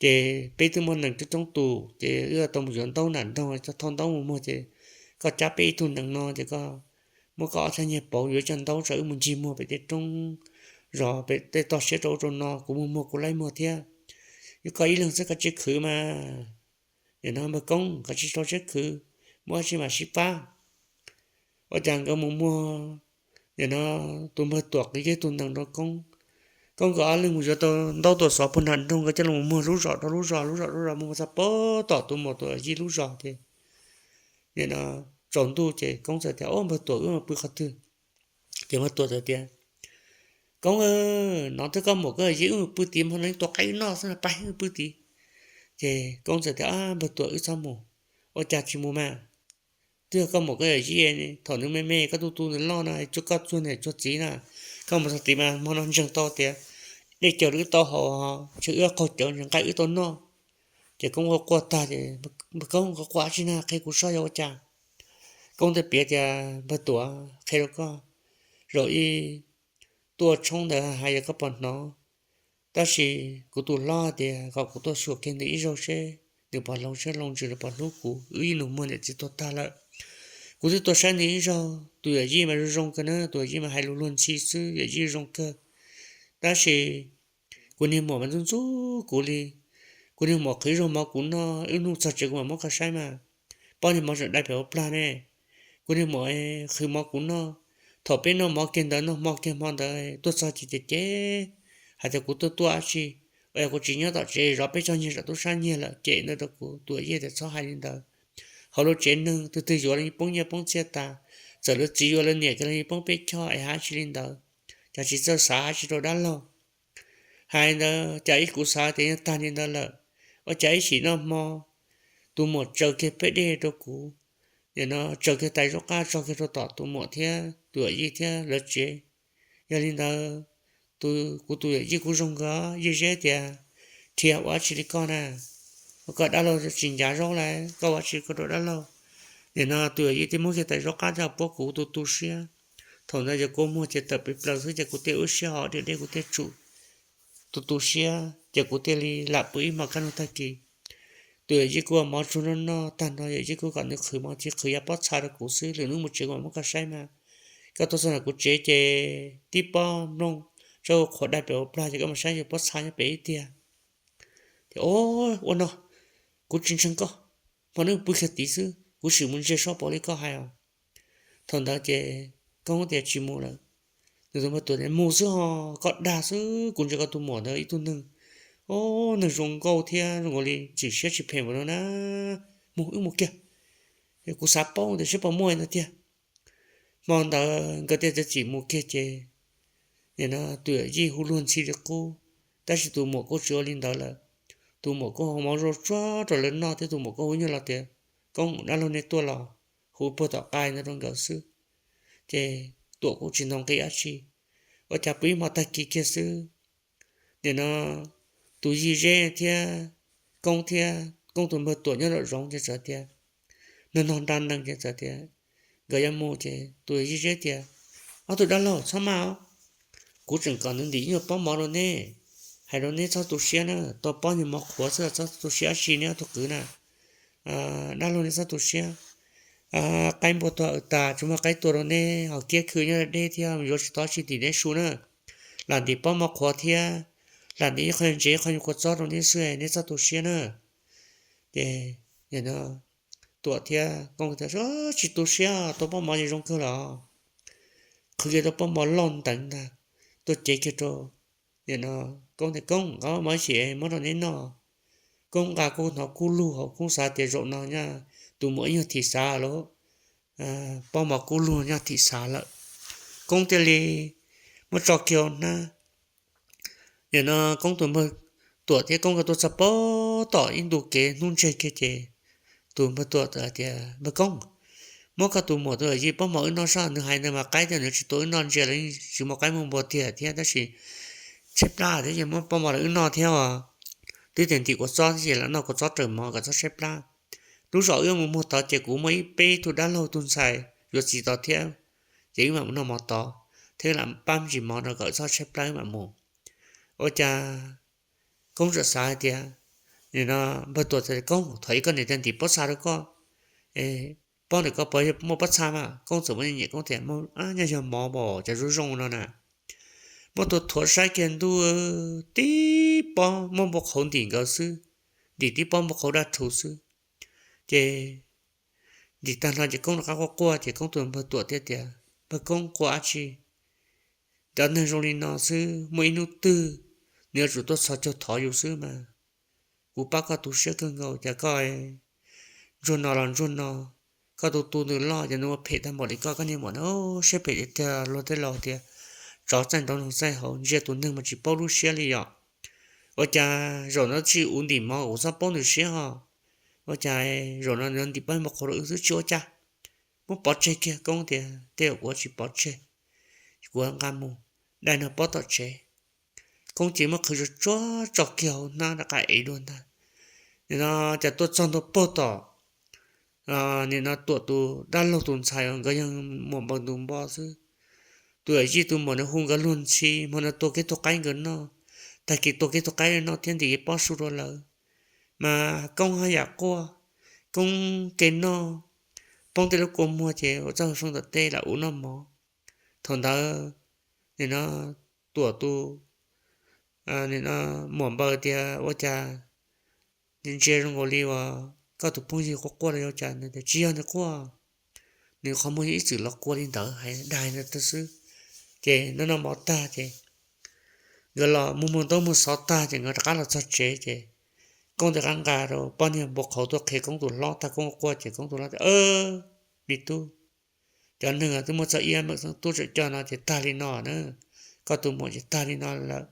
Ces peb twb muaj nees coob coob tus, ces wb tau mus yuav ntaub nram nroog, thauj ntaub mus muag, ces koj cab peb ib tug nees no, ces koj muab koj ob txhab nyiag pauv, yuav cov ntaub tso wb mus ncig muag pem tej roob zos, pem tej toj siab rau ub rau no, kuv mus muag kuv laib muag thiab. Yog koj ib leeg xwb koj tsis khwv mas, nim no npawg Koob koj tsis tau siab khwv, muaj dab tsi mam sib pab. Ua cas nkawd mus muag, nim no tus npawg Tuam qhwv kiag tus nees rau Koob. Koob nkawd ob leeg mus yuav tau ntaub tuaj xov puag nram nroog, nkawd coj los muag lub zos rau lub zos, lub zos rau lub zos, mus muag txog puag tom tus muam Tuam Yij lub zos ces, nim no tsaus ntuj ces Koob txawm tias, Au, npawg Tuam, wb mus pw qhov twg? Ces npawg Tuam txawm tias, Koob, no twb koj muam koj yij, wb mus pw tid, hmo no tua qaib wb noj xwb, pab wb pw tid. Ces Koob txawm tias, Npawg Tuam, wb txhob mus. Ua cas tsis mus mas? Twb yog koj muam koj yij, thaum nws me me koj tu tu nws loj no, koj txuag niam txuag txiv na, koj mus txog tid mas hmo no ntseeg tau tias dej cawv wb tau haus, ces wb qaug cawv nqaij wb tau noj. Ces Koob quaj quaj tag ces, Npawg Koob, koj quaj dab tsi na, qhia kuv saib yog ua cas. Koob teb piav tias, Npawg Tuam, qhia rau koj, zaum ib tuaj tshoob ntawd hais yog koj puas hnov, tab sis kuv tus hlob tias kom kuv tuaj xyuas kiag nws ib zaug seb nws puas hloov siab hloov ntsws, nws puas hlub kuv, wb ib nus muag niam txiv tuag tag lawm. Kuv twb tuaj saib nws ib zaug, tus yawm yij mas zoo zoo kawg na, tus yawm yij mas hais lus luag ntxhi xwb, yawm yij zoo kawg. Tab sis kuv niag muam mas ntxub ntxub kuv li. Kuv niag muam qhwv zaug mov kuv noj, wb hnub txog tsev kuv mam muab koj saib mas, pob niag mov tseem dai pem hauv plag ne. Kuv niag muam qhwv mov kuv noj, thaum peb noj mov kiag ntawd, noj hmo kiag hmo ntawd tuaj txog ces ces ces hais tias kuv tuaj tuaj dab tsi, uas yog kuv tsis nyob tom tsev, zov peb cov nyiag tom tub sab nyiag lawm, cem ntawd rau kuv. Tus yawm yij tias txhob hais li ntawd, hauv lub tsev neeg twg twg yuav los poob nyiaj poob txiaj tas, txawm lawv txiv yuav lawv niam kiag los poob peb choj es hais dab tsi li ntawd, cas tsis txawj xav dab tsi rau dab laug. Hais ntawd cas ib kuv xav tias yeej tag li ntawd lawm, ua cas ib chim noj hmo, tus muam tsaws kiag peb dej rau kuv, nim no tsaws kiag tais zaub qab tso kiag rau tom tus muam thiab tus yawm yij thiab lawv tsev. Yog li ntawd, kuv tus yawm yij kuj zoo nkauj, Yij Zeb tias, Rhiab, ua dab tsi li koj na? Ua koj dab laug tsis ncav zaub lawm, koj ua dab tsi koj rau dab laug? Nim no tus yawm yij thiaj muab kiag tais zaub qab coj puab kuv tu tu siab. Thaum ntawd yog kua muag ces tawm pes plaws xwb ces kuv thiaj ua siab hos diam deb kuv thiaj tsum tu tu siab ces kuv thiaj li lam pw ib hmos kaj ntug tag kis. Tus yawm yij kuj ua mov tsuag noj noj tag nrho, yawm yij kuj kom nws qhwv mov tsis qhwv yav pob txha rau kuv xwb, lwm hnub mus tsev kuv mam muab koj saib mas. Koj tuaj txog ntawm kuv tsev ces tib pob nplooj tsob qhuav dai pem hauv plag ces koj mus saib yog pob txha nyob pem ib tiag. Ces, O, ua no, kuv tsis ntseeg koj, hmo no pw kiag tid xwb, kuv sim mus ntsia saib puas li koj hais os. Thaum ntawd ces Koob tias tsis mus lawm. Nws tus npawg Tuam tias mus xwb ho, koj dag xwb, kuv ntsia koj tus muam ntawd ib tug neeg, o, neeg zoo nkauj thiab zoo nkaus li txim siab tsis phem npaum no na. Mus, wb mus kiag, kuv xav paub tias seb puas muaj ntawd tiag. Hmo ntawd nkawd thiaj txiav txim mus kiag ces, nim no tus yawm yij hu luag ntxhi li qub, tab sis tus muam kuj tsis ua li ntawd lawm. Tus muam kuj hu mov zoo tsuag rau lawv noj thiab tus muam kuj hu nyuj los tias, Koob, dab laug nej tuaj los, hu puag tom qab ntawd rau nkawd xwb. Ces Tuam kuj tsis ntaus nqi dab tsi, ua cas pw ib hmo tag kis kiag xwb, nim no tus Yij Zeb thiab Koob thiab Koob tus npawg Tuam nyob nraum zoov ces txawm tias, nws nog nra nees ces txawm tias nkawd yuav mus ces tus Yij Zeb tias, Ob tug dab laug txhob maj os, kuv tseem kom nws ntim ib nyuag pob mov rau neb, hais rau neb txhob tu siab na, tau pob nyuag mov qhuav xwb, txhob tu siab dab tsi neb ob tug kwv na. Dab laug neb txhob tu siab, qaib npua tuag tas tsis muaj qaib tua rau neb, ho kiab khw nyob deb thiab yuav tsis tau dab tsi ntim neb su na. Lam ntim pob mov qhuav thiab lam ntim ib qho ntsev ib qho nyuag kua txob rau neb xwb, neb txhob tu siab na. Ces Tuam thiab Koob tias, Tsis tu siab, tau pob mov ces zoo kawg los. Qhwv kiag tau pob mov loj nteev ntag, tuaj cev kiag rau. Nim no Koob tias, Koob, nqa pob mov ib chim muab rau neb noj. Koob nqa kuj hnov kub lug hauv, Koob xav tias zaum no nyaj tus muam ib nyuag thim xav lawm, pob mov kub lug nyaj thim xav lawm. Koob thiaj li muab tso kiag hauv hnab. Nim no Koob tus npawg Tuam thiab Koob nkawd tuaj txog puag tom ib ntu kev hnub ntseg kiag ces tus npawg Tuam txawm hais tias, Npawg Koob, muab koj tus muam tus yawm yij pob mov wb noj saib, nws hais ntawd mas qaib tiag, nws tsis tua wb noj, ntsia lawv tsis muaj qaib muaj npua tiag thiab, tab sis tshaib plab thiab ces muab pob mov los wb noj thiab os. Twb tias ntim kua txob thiab ces lam noj kua txob raws mov kom txhob tshaib plab. Lub zos wb mus muag tod ces kuv muaj ib peb tug dab laug tug ntxhais yuav txiv tod thiab, ces wb mam mus noj mov tod, thiab lam pab me ntsis mov rau kom txhob tshaib plab wb mam mus. Ua cas Koob txawm xav hais tias, nim no npawg Tuam tias, Koob, thaum ub koj niam tias ntim pob txha rau koj, pob ntawm koj puas muaj pob txha mas? Koob txawm muab nyiam Koob tias, nyob yog mov npaum cas zoo zoo no na. Muab tus thuav saib kiag ntuj, tib pob muaj npau qhauv ntim nkaus xwb, ntim tib pob npau qhauv daj rhuv xwb. Ces ntim tag nrho ces Koob rov qab quaj quaj ces Koob tus npawg Tuam thiaj tias, Npawg Koob, quaj dab tsi? Cov neeg zoo li no xwb muaj ib hnub twg nws yuav tsum tuaj txhos caug thov yus xwb mas. Kuv pab koj tu siab kawg nkaus, cas koj ntsuag no los ntsuag no, koj tus tu ntws loj ces nws ua phem tag npaum li koj, koj niag muam na. Siab phem tiag tiag, luag tej laus tias tsov txaij nraud noog txaij hauv, ntsia tus neeg mas tsis paub lub siab li yom. Ua cas zaum no tsis ua ntim mov kuv txhob paub nws siab ho. Ua cas zaum no nws ntim pob npau qhauv rau wb xwb, tsis ua cas, muab pov tseg kiag. Koob tias, Tej zaum kuv tsis pov tseg, kuv nqa mus dai nrog pob tom tsev. Koob ces muab qhwv tsuag tsuag tso kiag hauv hnab rov qab ev dua ntag. Nim no cas tuaj txog ntua puag tom, nim no Tuam tus dab laug tus ntxhais uas nkawd yog muam npaws ntus npo xwb. Tus yawm yij tus muam nws hu nkawd luag ntxhi, hmo no tua kiag tug qaib nkawd noj, tag kis tua kiag tug qaib noj thiab ntim kiag pob su rau lawv. Mas Koob haj yam quaj, Koob ke noj, poob tej lub kua muag ces ua txoj hauv feej tom tej lam ua noj mov. Thaum ntawd nim no Tuam tus, nim no muam npaws tias, Ua cas ntsia zoo nkaus li uas koj tus phooj ywg quaj quaj los yog cas? Nws tias, Tsis yog nws quaj, nws qhov muag ib txwm los kua li ntawd, hais dag ntawd xwb. Ces noj noj mov tag ces nkawd los muag muag ntaub muag xov tag ces nkawd rov qab los txog tsev ces Koob rov qab nqa rau poj niag npau qhauv tuaj qhia Koob tus hlob tag, Koob quaj ces Koob tus hlob tias, Me tub, cov neeg twb muaj txoj ib meem xeeb tub tseem coj no ces tag li no na, koj tus muam ces tag li no lawm.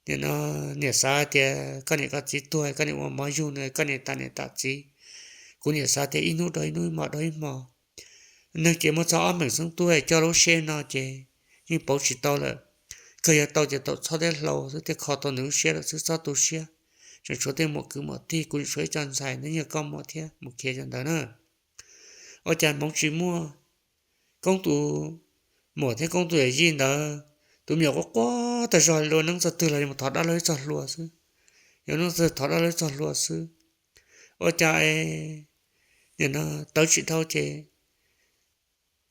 Nim no niam xav tias koj niam koj txiv tuag, koj niam ua mov yug nws, koj niam tas niam tas txiv. Kuv niam xav tias ib hnub dhau ib hnub, hmo dhau ib hmo. Neeg ces muaj txog ob meem xeeb tub coj lub siab no ces yeej pauv tsis tau lawm. Kawg yog tau ces tau txhob thiab hlau xwb, thiaj kho tau nws lub siab lawm xwb, txhob tu siab. Tseem tshuav tej muam kwv muam tij, kuv tseem tshuav ib co ntxhais, nws yeej koj muam thiab, mus khiav cov ntawd na. Ua cas hmoov tsis muaj, Koob tus muam thiab Koob tus yawm yij ntawd, tus me nyuam quaj quaj tag zog li, luag neeb txog twg los yuav mus thov dab laug ib txoj hlua xwb, yuav neeb txog twg thov dab laug ib txoj hlua xwb. Ua cas es nim no tawv tsis dhau ces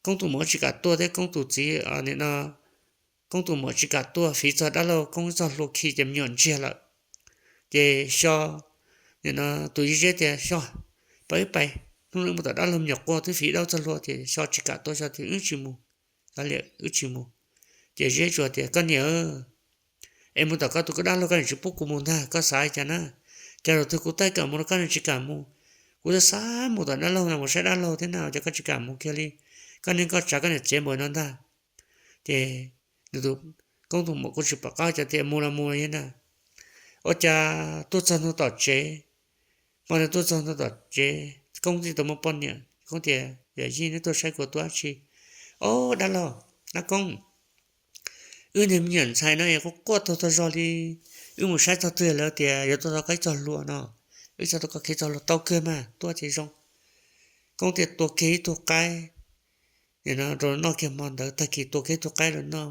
Koob tus muam tsis kam tuaj thiab Koob tus txiv, nim no Koob tus muam tsis kam tuaj fiv txog dab laug Koob ib txoj hlua khi ces me nyuam ntsiag lawm. Ces Xyo, nim no tus Yij Zeb tias, Xyo, pab wb pais, hnub no wb mus tom dab laug, me nyuam quaj twb fiv dab laug txoj hlua. Ces Xyo tsis kam tuaj, Xyo tias, Wb tsis mus, kav liam, wb tsis mus. Ces Zeb tsuas tias, Koj niam, es mus tom koj tus dab laug koj niam tsis pub kuv mus ntag, koj xav li cas na? Cas zaum twg kuv taij kam mus rau koj niam tsis kam mus? Kuv twb xav mus tom dab laug no mus saib dab laug thiab na, cas koj tsis kam mus kiag li? Koj neej koj tsav koj niam txiv npaum no ntag. Ces nws tus, Koob tus muam kuj tsis pom qab, Xyo tias, Mus los mus li na. Ua cas tuaj txog ntua tom tsev, hmo no tuaj txog ntua tom tsev, Koob txij tau muaj poj niam, Koob tias, Yawm yij, neb tuaj saib kuv tuaj dab tsi? Ob, dab laug, dab Koob, wb niag me nyuam ntxhais no es quaj quaj tag tag zog li. Wb mus saib txog twg lawv tias yuav tuaj thov koj ib txoj hlua no, wb txog tuaj koj khi txoj hlua tau kawg mas, tuaj ces zoo. Koob thiaj tua kiag ib tug qaib, nim no rau noj kiag hmo ntawd, tag kis tua kiag ib tug qaib rau noj,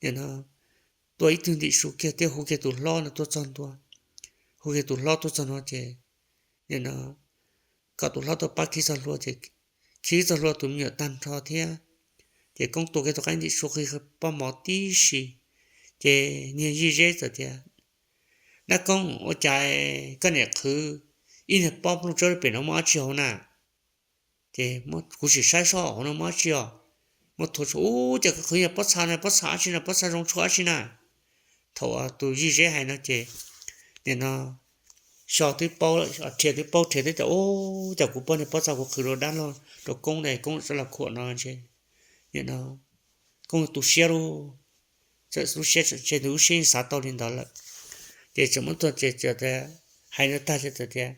nim no tua ib tug ntim su kiag thiab hu kiag tus hlob no tuaj txog ntua. Hu kiag tus hlob tuaj txog ntua ces nim no kom tus hlob tuaj pab khi txoj hlua ces khi txoj hlua tus me nyuam tag nrho thiab. Ces Koob tua kiag tus qaib ntim su, qhib pob mov tib si. Ces niag Yij Zeb txawm tias, Dab Koob, ua cas koj niam qhwv ib niag pob nplooj tsawb pem no muaj dab tsi hauv na? Ces kuv sim saib seb hauv no muaj dab tsi os. Muab thuav tshuav, Ub, cas koj qhwv yog pob txha na, pob txha dab tsi na, pob txha zoo tshuaj dab tsi na? Thaum tus Yij Zeb hais no ces nim no Xyo twb paub, Rhia twb paub, Rhia twb tias, Ub, cas kuv poj niag pob txha kuv qhwv rau dab laug, rau Koob ne, Koob txawm los khuam no ntshe nim no Koob tu siab lauj. Txawm tu siab, ntshe nws lub siab yeej xav tau li ntawd lawm. Ces txawm muab tuaj ces hais no tag ces txawm tias,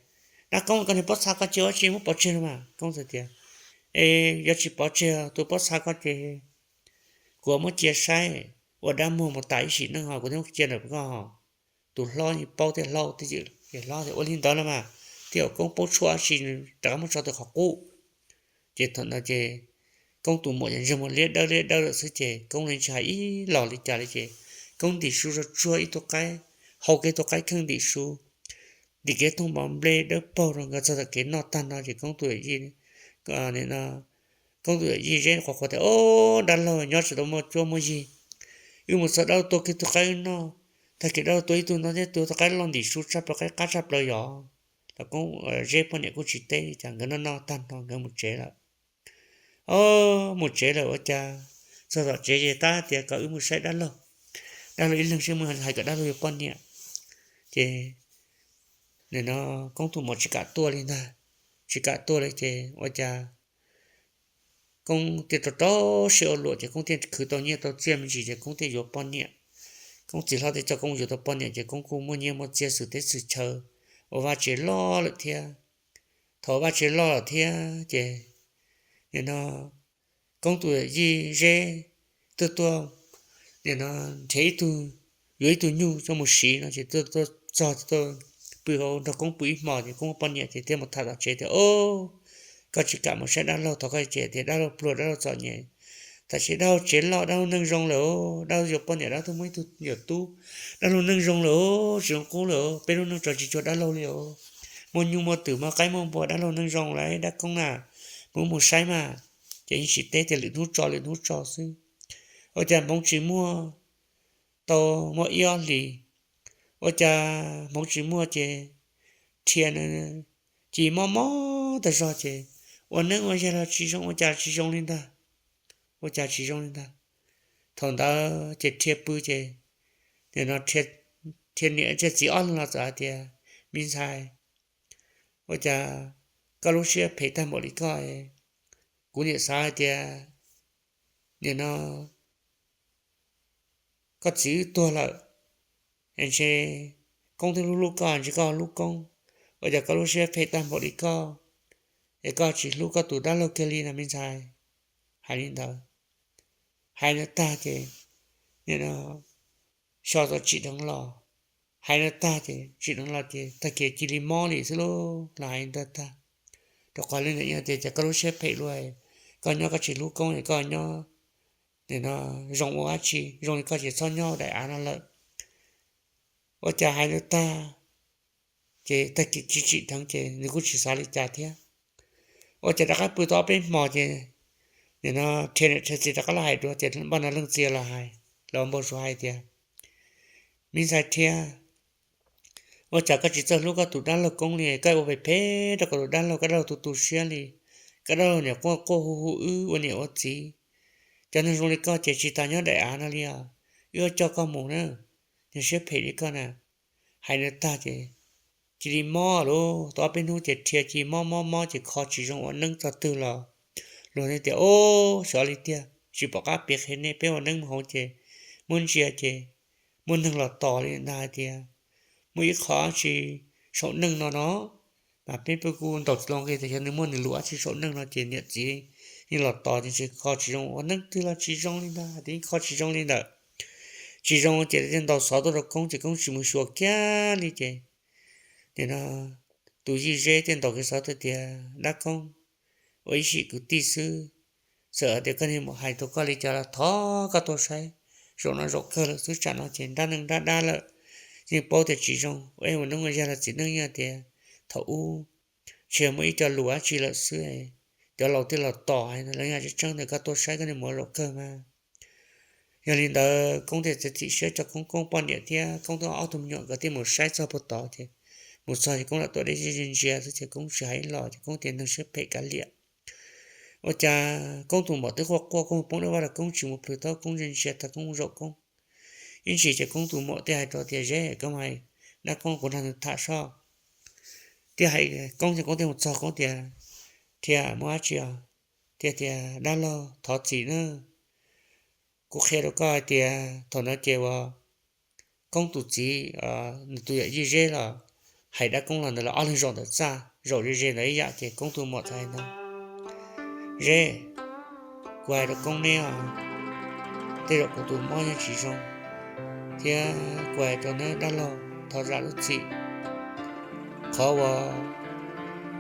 Dab Koob, koj niag pob txha koj cia ua dab tsi muab pov tseg no mas? Koob txawm tias, Es yuav tsis pov tseg, tus pob txha koj ces kuv muab cia saib ua dab muag mus tas ib sim neej ho kuv thiaj muab cia ntawm koj ho. Tus hlob yeej paub thiab, hlob twb ywm ces hlob tias, Ua li ntawd los mas, thiaj ua Koob paub tshuaj dab tsi rov qab muab tso rau qhov qub. Ces thaum ntawd ces Koob tus muam ces ntsej muag liab dawb liab dawb lawm xwb ces Koob li tsis hais ib los li cas li ces Koob ntim su tsuag tsuag ib tug qaib, hau kiag tus qaib kheej ntim su, ntim kiag thooj npov nplej dawb paug rau nkawd txog tom kev noj tag no ces Koob tus yawm yij, Koob tus yawm yij Zeb quas quas tias, Ob, dab laug nyob tsis tau muaj cuab muaj yig, wb mus txog dab laug tua kiag tug qaib wb noj. Tag kis dab laug tua ib tug no thiab tua tug qaib loj ntim su tshaj plaws, qaib qab tshaj plaws yom. Los Koob, Zeb poj niam kuj tsis teb li cas, nkawd noj noj tag no nkawd mus tsev lawm. Ob, mus tsev lawm ua cas txog tom tsev ces tab tias kom wb mus saib dab laug, dab laug ib leeg seb mus hais kom dab laug yuav poj niam. Ces nim no Koob tus muam tsis kam tuaj li ntag, tsis kam tuaj li ces ua cas Koob thiaj rau rau siab ua luam ces Koob thiaj khwv tau nyiaj tau txiaj me ntsis ces Koob thiaj yuav poj niam. Koob txiv hlob thiaj coj Koob yuav tau poj niam ces Koob kuj muaj nyiaj muaj txiaj xwm teb xwm chaw, ua vaj tsev loj lawm thiab. Thaum ua vaj tsev loj lawm thiab ces nim no Koob tus yawm yij Zeb tuaj tuaj, nim no nrhiav ib tug, yuav ib tug nyuj coj mus siv no ces tuaj tuaj txog tuaj pw hauv nrog Koob pw ib hmos ces Koob muaj poj niam ces thiaj mus tham tom tsev tias, Ob, koj tsis kam mus saib dab laug, thov koj cem tias dab laug pluag dab laug txom nyem. Tam sim dab laug tsev loj dab laug neej zoo lawm os, dab laug yuav poj niam dab laug twb muaj ib tug yawm tub, dab laug neej zoo lawm os, tsis zoo qub lawm os, peb lub neej tso tsis cuag dab laug li os. Muaj nyuj muaj twm muaj qaib muaj npua dab laug neej zoo lawm dab Koob na, mus mus saib mas. Ces yeej tsis teb tias lwm hnub tso lwm hnub tso xwb. Ua cas hmoov tsis muaj, tau muaj ib ob hlis, ua cas hmoov tsis muaj ces Rhia nws cia li mob mob tag zog ces ua neeb ua yaig los tsis zoo, ua cas tsis zoo li ntag, ua cas tsis zoo li ntag. Thaum ntawd ces Rhia pw ces nim no Rhia niam Rhia txiv ob leeg los txawm hais tias, Me ntxhais, ua cas koj lub siab phem tag npaum li koj? Kuv niam xav hais tias nim no koj txiv wb tuag lawm, es ntshe Koob twb hlub hlub koj, ntshe koj hlub Koob, ua cas koj lub siab phem tag npaum li koj, es koj tsis hlub koj tus dab laug kiag li no me ntxhais? Hais li ntawd, hais ntawd tag ces nim no xyov tau tsim dheev los, hais ntawd tag ces tsim dheev los ces tag kis cia li mob li xwb lauj. Los hais ntawd tag, rau qhov li ntawd yog tias cas koj lub siab phem luaj, koj nyob koj tsis hlub Koob es koj nyob nim no zoo ua dab tsi, zoo li koj ces txhob nyob daim av no lawm. Ua cas hais ntawd tag ces tag kis tsis tsim dheev ces nws kuj tsis xav li cas thiab. Ua cas rov qab pw tau ob peb hmo ces nim no Rhia niam Rhia txiv rov qab los hais dua ces npaj no leej txiv los hais, los npau suav hais tias, Me ntxhais Rhia, ua cas koj tsis txawj hlub koj tus dab laug Koob li, koj ua phem phem rau koj tus dab laug, koj dab laug tu tu siab li, koj dab laug niam quaj quaj hu hu wb ua niam ua txiv. Cov neeg zoo li koj ces tsis tas nyob daim av no li os, wb yuav coj koj mus na, niag siab phem li koj na. Hais ntawd tag ces cia li mob lauj, tau ob peb hnub ces Rhia cia li mob mob mob ces kho tsis zoo ua neeb txog twg los luag thiaj tias, Ob, xyov li tiag, tsis pom qab piav qhia nej, peb ua neeb mus hauv ces muab ntsia ces muaj neeg los tos li ntag, hais tias muaj ib qho dab tsi saum neej no no, mas peb peb kuj ntaus tsis tau nqi tias xyov nws muaj nws lus dab tsi saum neej no ces niam txiv yeej los tos ces ntshe kho tsis zoo, ua neeb twg los tsis zoo li ntag, tias yeej kho tsis zoo li ntawd. Tsis zoo ces lawv thiaj ntaus xov tuaj rau Koob ces Koob tsis mus xyuas kiag li ces nim no tus yij Zeb thiaj ntaus kiag xov tuaj tias, Dab Koob, ua ib sim kwv tij xwb, txawm hais tias koj niag muam hais rau koj li cas los thov koj tuaj saib, zaum no zaum kawg lawm xwb, tsam no ces nrab neej nrab dab lawm, yeej paub tias tsis zoo, ua neeb ua yaig los txiv neej yeej tias thaum ub ntshe muaj ib co lus dab tsi lawm xwb, cov laus thiaj los tos, lawv hais tseeb tseeb tias koj tuaj saib koj niag muam zaum kawg mas. Yog li ntawd Koob thiaj txiav txim siab tso Koob, Koob poj niam thiab Koob twb ob tug me nyuam nkawd thiaj mus saib txog puag tod ces mus txog ces Koob lam tuav dej ntsia ntsia xwb ces Koob tsis hais ib los ces Koob tias neeg siab phem kav liam. Ua cas Koob tus muam twb quaj quaj, Koob poob dab vaj los Koob tsis mus plhws taub, Koob ntsia ntsia tag Koob zaum Koob ib ntsis ces Koob tus muam thiaj hais rau tias, Zeb, koj mus hais dab Koob kuv nrog nws tham soj. Thiaj hais Koob ces Koob thiaj mus txog Koob tias, Thiab muaj dab tsi os? Thiaj tias, Dab laug thov txim nawb, kuv qhia rau koj hais tias thaum no ces uas Koob tus txiv, nws tus yawm yij Zeb los hais dab Koob los ntawd los ob leeg zaum ntawm txaj zaum ze ze ntawd ib yam ces Koob tus muam txawm hais no, Zeb, kuv hais rau Koob neb os, tej zaum kuv tus mob yeej tsis zoo, thiab kuv hais rau neb dab laug thov zam lub txim. Qhov uas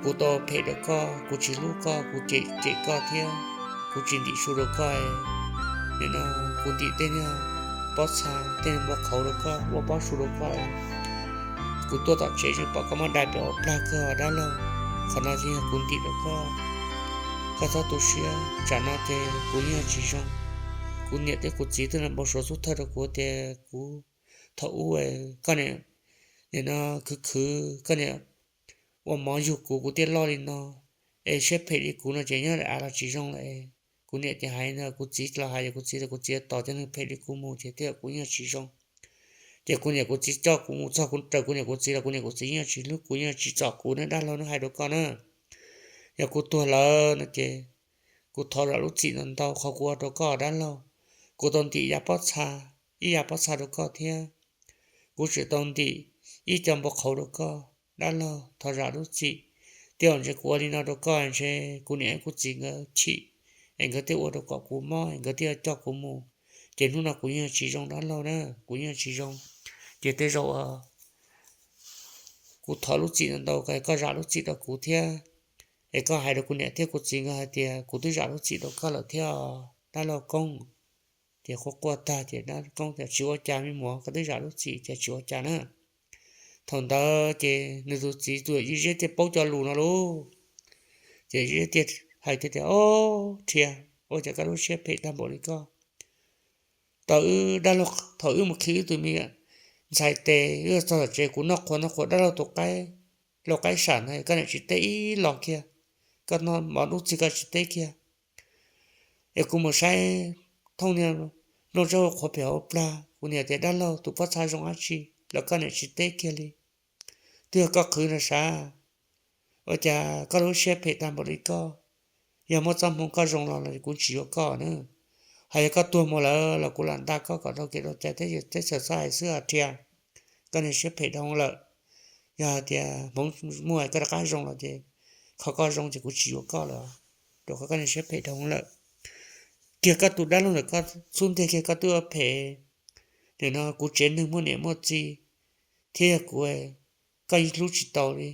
kuv tau phem rau koj, kuv tsis hlub koj, kuv cem cem koj thiab kuv tsis ntim su rau koj. Nim no kuv ntim tej niag pob txha, tej niag npua qhauv rau koj, ua pob su rau koj. Kuv tuaj tom tsev tseem pom koj muab dai pem ua plag kawg dab laug. Qhov no ces yog kuv ntim rau koj, koj txhob tu siab. Tsam no ces kuv yeej tsis zoo. Kuv niam thiab kuv txiv twb los npau suav xub thawj rau kuv tias kuv, thaum ub koj niam, nim no khwv khwv, koj niam ua mov yug kuv, kuv thiaj loj li no. Es siab phem li kuv no ces nyob daim av los tsis zoo lawm. Kuv niam ces hais no, kuv txiv los hais, kuv txiv los kuv txiv tos cov neeg phem li kuv mus ces tej zaum kuv yeej tsis zoo. Ces kuv niam kuv txiv coj kuv mus txog kuv raws kuv niam kuv txiv los kuv niam kuv txiv yeej tsis hlub kuv, yeej tsis txom kuv ne dab laug, neb hais rau koj na. Yog kuv tuag lawm no ces kuv thov zam lub txim ntau ntau qhov kuv ua rau koj dab laug. Kuv tau ntim yav pob txha, ib yav pob txha rau koj thiab. Kuv tseem tau ntim ib co npua qhauv rau koj dab laug, thov zam lub txim. Tej zaum ntshe kuv ua li no rau koj ntshe kuv niam kuv txiv nkawd chim es nkawd thiaj ua rau kom kuv mob es nkawd thiaj coj kuv mus. Ces hnub no kuv yeej tsis zoo dab laug na, kuv yeej tsis zoo. Ces tej zaum kuv thov lub txim ntau ntau, koj zam lub txim rau kuv thiab. Es koj hais rau kuv niam thiab kuv txiv nkawd hais tias kuv twb zam lub txim rau koj lawm thiab dab laug Koob. Ces quaj quaj tag ces dab Koob tias tsis ua cas me muam, koj twb zam lub txim ces tsis ua cas na. Thaum ntawd ces nws tus txiv tus yawm Yij Zeb thiaj paub cov lus no lauj. Ces Yij Zeb thiaj hais tias, Ob, Rhia, ua cas koj lub siab phem tag npaum li koj? Tau wb dab laug, thaum wb mus khi wb tus me ntxhais tes, wb txog tom tsev kuv noj qhuav noj qhuav dab laug tus qaib, lau qaib sam ntawd koj niam tsis teb ib los kiag, koj noj mov dub txig koj tsis teb kiag. Es kuv mus saib thooj niag nplooj tsawb hau qhuav pem hauv plag, kuv niam tias dab laug tus pob txha zoo dab tsi los koj niam tsis teb kiag li. Twb yog koj qhwv no sav, ua cas koj lub siab phem tag npaum li koj? Yog muaj txoj hmoo koj zoo los los kuv tsis yuav koj na. Hos yog koj tuag mus lawm los kuv lam nta koj kom dhau kev dhau cai thiab, teb chaws txhob hais xwb os Rhia. Koj niag siab phem dhau lawm. Yog hais tias hmoov muaj koj rov qab zoo los ces, qhov koj zoo ces kuv tsis yuav koj lawm, rau qhov koj niag siab phem dhau lawm. Kiag koj tus dab laug ntawm koj xub ntiag kiag koj twb ua phem, nim no kuv tsev neeg muaj niam muaj txiv thiab yog kuv, koj yeej hlub tsis tau li.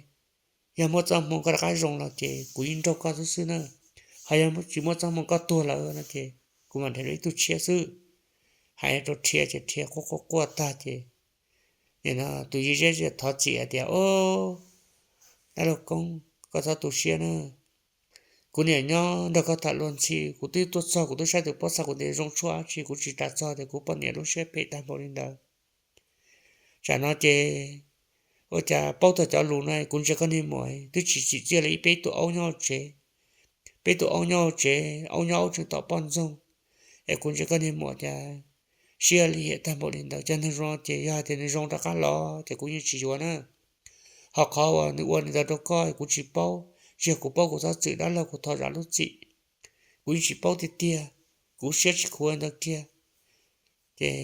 Yog muaj txoj hmoo koj rov qab zoo los ces kuv yeej nrauj koj xwb xwb na. Hos yog tsis muaj txoj hmoo koj tuag lawm no ces kuv mam nrhiav ib tug tshiab xwb. Hais rau Rhia ces Rhia quaj quaj quaj tag ces nim no tus Yij Zeb thiaj thov txim hais tias, Ob, dab laug Koob, koj txhob tu siab na. Kuv niam nyob nrog koj tham luag ntxhi, kuv twb tuaj txog kuv twb saib tus pob txha kuv ntes zoo tshuaj dab tsi, kuv tsis tas txog tias kuv poj niam lub siab phem tag npaum li ntawd. Tsam no ces ua cas paub txog cov lus no kuv ntsia koj niag muam twb tsis tsim txiaj li, peb tus aub nyob hauv tsev, peb tus aub nyob hauv tsev, aub nyob aub tseem tom poj ntxoog. Es kuv ntsia koj niag muam cas siab lim hiam tag npaum li ntawd. Cov neeg zoo ces yog hais tias nws zoo rov qab los ces kuv yeej tsis yuav na. Ho qhov uas nws ua li ntawd rau koj kuv tsis paub, tsis yog kuv paub kuv txhob txwm dab laug, kuv thov zam lub txim. Kuv yeej tsis paub tiag tiag, kuv siab tsis khuv ntawd kiag. Ces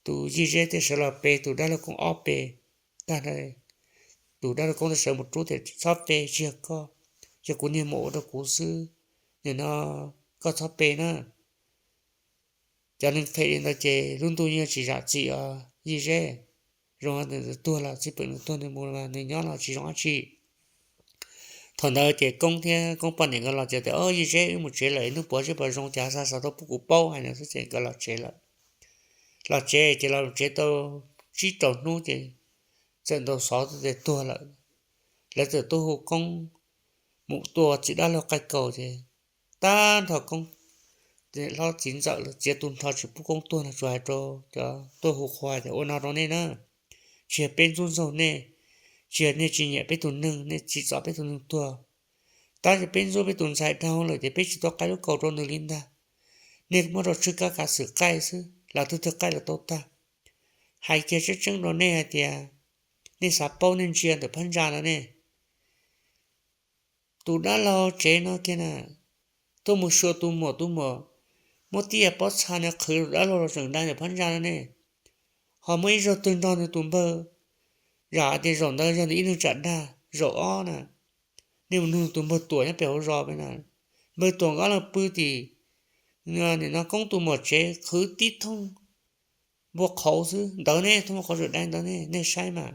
tus Yij Zeb thiaj sawv los pe tus dab laug Koob ob pe. Tag nrho tus dab laug Koob thiaj sawv mus rub tias, Txhob pe, tsis yog koj, yog kuv niag muam ua rau kuv xwb. Nim no koj txhob pe na. Cov neeg phem li ntawd ces lub ntuj yeej tsis zam txim os Yij Zeb. Zoo nws tuag los txij pem nws tuag nws mus mas nws nyob los tsis zoo dab tsi. Thaum ntawd ces Koob thiab Koob poj niam nkawd los ces tias, Ob, Yij Zeb, wb mus tsev lawm, hnub puav zeb puas zoo ces xa xov tuaj pub kuv paub, hais no xwb ces nkawd los tsev lawm. Los tsev ces los tsev tau tsib rau hnub ces txawm ntaus xov tias tuag lawm. Lawv txawm tuaj hu Koob mus tua txiv dab laug qaij kaus ces tag nrho Koob hlob txiv ntxawm lawv txiav tu nrho tsis pub Koob tuag no tsuas hais rau cov tuaj hu qhua tias, Ua no rau nej na, tsis yog peb ntxub ntxaug nej, tsis yog nej tsis nyiam peb tus neeg, nej tsis txom peb tus neeg tuag. Tab sis peb ntxub peb tus ntxhais dhau lawm ces peb tsis tau qaij lub kaus rau nws li ntag. Nej muab rau tswj kab kav xwm qaij xwb, lawv twg twg qaij los tau tag. Hais kiag tseeb tseeb rau nej hais tias, nej xav paub nej ntsia ntawm phab ntsa no ne. Tus dab laug tsev no kiag na, tuaj mus xyuas tus muam, tus muam muab tib yam pob txha no qhwv tus dab laug los tseem dai ntawm phab ntsa no ne. Ho muaj ib zaug twg nrog nws tus npawg, zam tias zaum ntawd yog nws ib leeg tsam dag, zaum ob na, nej mus nug tus npawg Tuam nyob pem hauv zos pem na, npawg Tuam nkawd leej pw tim nim no Koob tus muam tsev qhwv tib thooj npua qhauv xwb ntawd ne, thooj npua qhauv tseem dai ntawd ne, nej saib mas.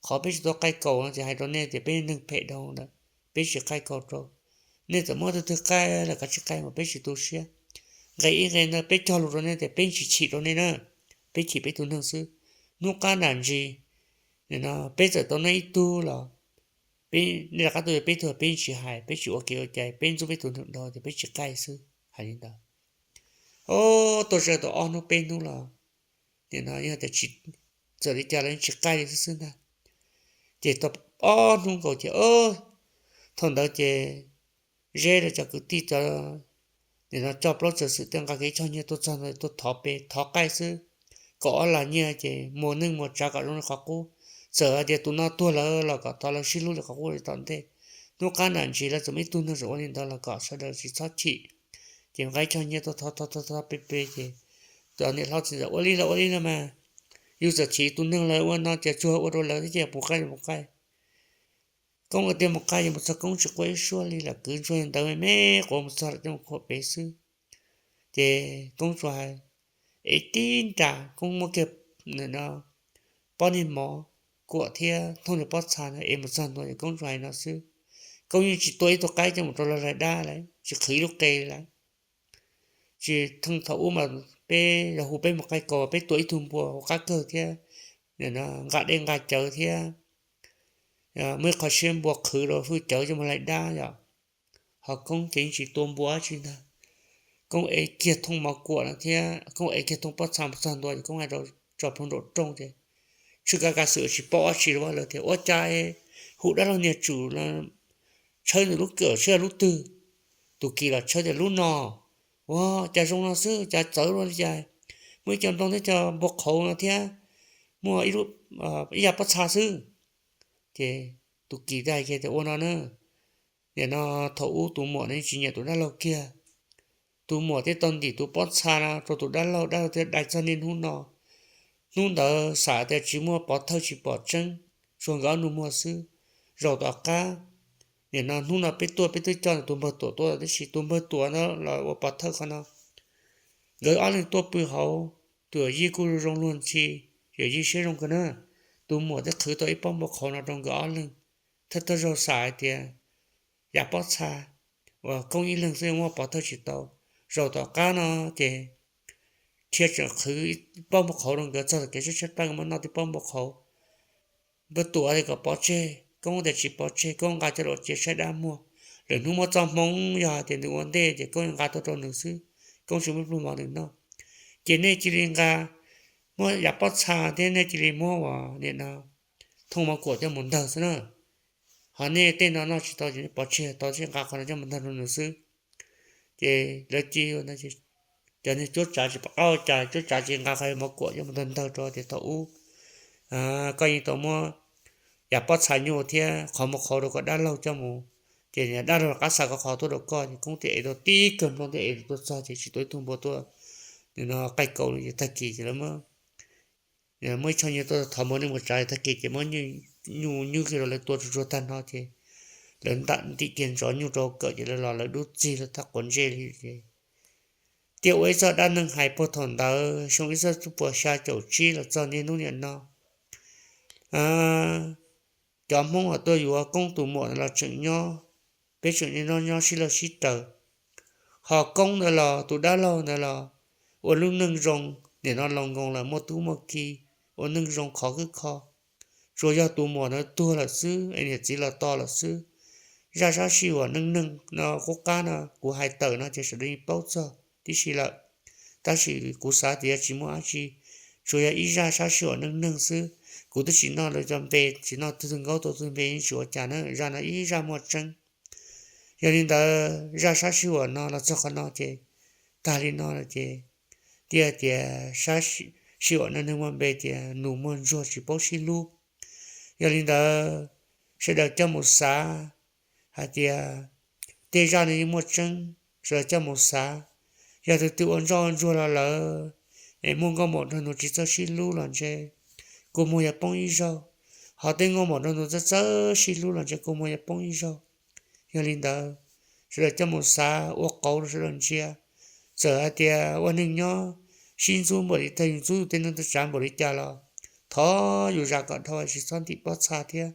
Qhov peb tsis tau qaij kaus no ces hais rau nej tias peb neeg phem dhau ntawd, peb tsis qaij kaus rau. nej txawm muab tus twg qaij los kav tsij qaij mas peb tsis tu siab. Nqe ib nqe no peb cog lus rau nej tias peb tsis chim rau nej na, peb chim peb tus neeg xwb. Hnub qab nram ntsis no peb txawm tau nej ib tug los nej rov qab tuaj yuav peb tug, peb tsis hais, peb tsis ua kev ua cai, peb ntxub peb tus neeg dhau ces peb tsis qaij xwb, hais li ntawd. Ob tug tsa tau ob hnub peb hnub los nim no yog tias tsis txawm li cas los yeej tsis qaij li xwb xwb ntag. Ces tau ob hnub nkaus ces thaum ntawd ces Zeb los cov kwv tij cov nim no coj plaub txawm xwm tej nqa kev choj nyiaj tuaj txog ntawd tuaj thov pe thov qaij xwb, kaum ob las nyiaj ces muas neej muas tsav kom zoo li qhov qub. Txawm hais tias tus no tuag lawm los kom thov lawv sib hlub li qhov qub li tom ntej. Hnub qab nram ntsis lawv txawm muaj ib tug neeg tseem ua li ntawd los kom sawv daws tsis txhob chim. Ces nqa choj nyiaj tuaj thov thov thov thov pe pe ces cov niam hlob txiv ntxawm ua li los ua li los mas, yus txawm chim tus neeg lawv ua no ces tsuas ua rau lawv thiab ces mus qaij mus qaij. Koob tias mus qaij ces mus txog Koob tsis quaj ib suab li lawm, kwv ntsuag ntawd me me quav mus txog lawm coj mus khuam pem xwb. Ces Koob tsuas hais, es tib nra Koob muab kiag pob niag mov kuam thiab thooj niag pob txha no es mus txog ntua ces Koob tsuas hais no xwb. Koob yeej tsis tua ib tug qaib coj mus rau lawv hlais dab lawm, tsis qhwv ib lub qe lawm. Tsis theej thaum ub mas peb yog hu peb mus qaij kaus peb tua ib tug npua ua qab kawg thiab nqa dej nqa cawv thiab muaj ib qho siab npua qhwv rau hwj cawv coj mus hlais dab yom. Ho Koob ces yeej tsis tua npua dab tsi ntag. Koob ev kiag thooj mov kuam no thiab Koob ev kiag thooj pob txha mus txog ntua ces Koob hais rau tso plhuav nraum rooj ces tshwj kav kav xwm tsis paub dab tsi rau lawv tias ua cas hu dab laug niag tsum tshawb nws lub kawm seb lub twg. Tus kis los tshawb tias lub no. Ua cas zoo no xwb cas txawv luaj li cas, muaj ib co nplooj thiab co npua qhauv no thiab muaj ib yam pob txha xwb. Ces tus kis thiaj hais kiag tias ua no na, nim no thaum ub tus muam no yeej tsis nyiam tus dab laug kiag. Tus muam thiaj tau ntim tus pob txha no rau tus dab laug, dab laug thiaj dai txog niaj hnub no. Hnub ntawd xav tias tsis muaj pov thawj tsis pom tseeb, tsuas nkawd ob nus muag xwb. Zaum tom qab, nim no hnub no peb tuaj peb twb coj tus npawg Tuam tuaj tab sis tus npawg Tuam no los ua pov thawj qhov no. Nkawd ob leeg tuaj pw hauv, tus yawm yij kuj zoo luag ntxhi, yawm yij siab zoo kawg na. Tus muam thiaj qhwv tau ib pob npua qhauv no rau nkawd ob leeg. Thawj thawj zaug xav hais tias yam pob txha uas Koob ib leeg xwb muaj pov thawj tsis tau. Zaum tom qab no ces thiaj tseem qhwv ib pob npua qhauv rau nkawd txog kev tshaib tshaib plab nkawd muab noj tib pob npua qhauv. Npawg Tuam tias kom pov tseg, Koob tias tsis pov tseg, Koob nqa coj los cia saib dab muag. Lwm hnub muaj txoj hmoov yog hais tias nws ua ntej ces Koob yuav nqa tuaj rau nws xwb, Koob tsis muaj pluag mov nws noj. Ces nej cia li nqa, muab yam pob txha thiab nej cia li muab uas nim no thooj mov kuam coj mus ntawg xwb na. Ho nej tej no noj tsis tau ces nej pov tseg tau thiab nqa qhov no coj mus ntawg rau nws xwb. Ces lawv cia li, cov niag cuab tsav tsis pom qab ua cas, cuab tsav cia li nqa qhov mov kuam coj mus ntawg ntawg rau tias thaum ub koj yeej tau muab yam pob txha nyuj thiab qhov muag qhauv rau koj dab laug coj mus, ces dab laug rov qab xa koj qhov tuaj rau koj. Ces Koob thiaj ev tau tib kawg nplooj thiab ev tuaj txog ces tsis tau ib tug npua tuaj, nim no qaij kaus li ces tag kis ces lawv muab ib choj nyiaj tuaj thov npua neej npua tsav, tag kis ces muab nyuj nywb kiag rau lawv tua tsuag tsuag tag no ces lawv ntim kiag ntxov nyuj rau kawm ces lawv los lawv dub txig lawv thaj quav ntsej li ces. Thiaj ua ib txoj dab neeg hais puag thaum ntawd xyoo ib txhiab cuaj puas xya caum tsib los txog niaj hnub niam no. Cov Hmoob uas tuaj yuav Koob tus muam ntawd los tseem nyob, peb tseem niaj hnub nyob sib laug sib raws. Ho Koob ntawd los tus dab laug ntawd los ua lub neej zoo, nim no laus nkoos lawm muaj tub muaj ki, ua neej zoo khov khwb kho. Tsuas yog tus muam ntawd tuag lawm xwb es niam txiv los tos lawm xwb. Zaj sab sij huam neej neeg no qub qab no kuv hais tawm no ces sawv daws yeej paub txog tib si lawm, tab sis kuv xav tias yog tsis muaj dab tsi, tsuas yog ib zaj sab sij huam neej neeg xwb. Kuv twb tsis noj lawv cov npe, tsis noj tus twg nkaub tus twg npe yeej tsis ua cas na, zaj no ib zaj muaj tseeb. Yog li ntawd zaj sab sij huam no los txog qhov no ces tag li no lawm ces thiaj tias sab sij huam neej neeg muaj npe tias nus muag ntsuag tsis paub sib hlub. Yog li ntawd sawv daws coj mus xav hais tias tej zaj no yeej muaj tseeb, sawv daws coj mus xav. Yog tus twg ua ntsoj ua ntsuag los lawm es muaj nkauj muam nraug nus tsis txawj sib hlub los ntshe kua muag yuav poob ib zaug, ho tej nkauj muam nraug nus txawj txawj sib hlub los ntshe kua muag yuav poob ib zaug. Yog li ntawd sawv daws coj mus xav ua qauv rau sawv daws ntsia. Txawm hais tias ua neeg nyob sib ntxub npaum li cas, yus ntxub yus tej neej tej tsav npaum li cas los thov yus zam kom dhau, tsis txhob ntim pob txha thiab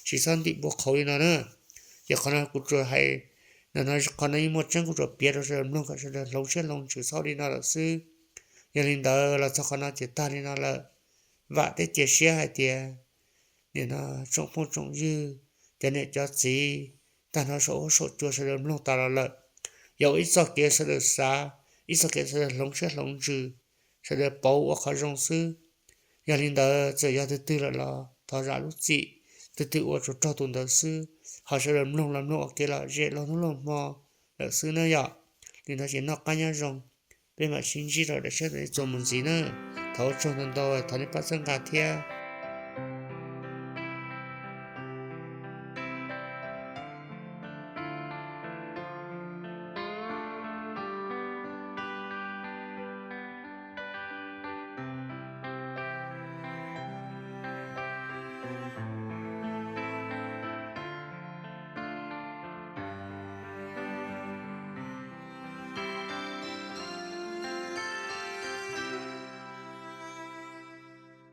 tsis txhob ntim npua qhauv li no na. Ces qhov no kuv tsuas hais Nim no qhov no yeej muaj tseeb, kuv tsuas piav rau sawv daws mloog kom sawv daws hloov siab hloov ntsws txhob ua li no lawm xwb. Yog li ntawd los txog qhov no ces tag li no lawm. Vam thiab cia siab hais tias nim no tsoom phooj tsoom ywg, cov niam cov txiv, tag nrho saum huab saum cua sawv daws mloog tas los lawm, yog ua ib txoj kev sawv daws xav, ib txoj kev sawv daws hloov siab hloov ntsws, sawv daws pauv ua qhov zoo xwb. Yog li ntawd txawm yog twg twg lawm los thov zam lub txim, twg twg ua tsuas raug tus ntawd xwb. Ho sawv daws mloog los mloog ua kev lom zem laug hnub laug hmo lawm xwb na yom. Li no ces noj qab nyob zoo, peb mam sib ntsib rau daim seb txuas mus ntxiv na. Thov ua tsaug ntau ntau, thov nej pab txhawb nqa thiab.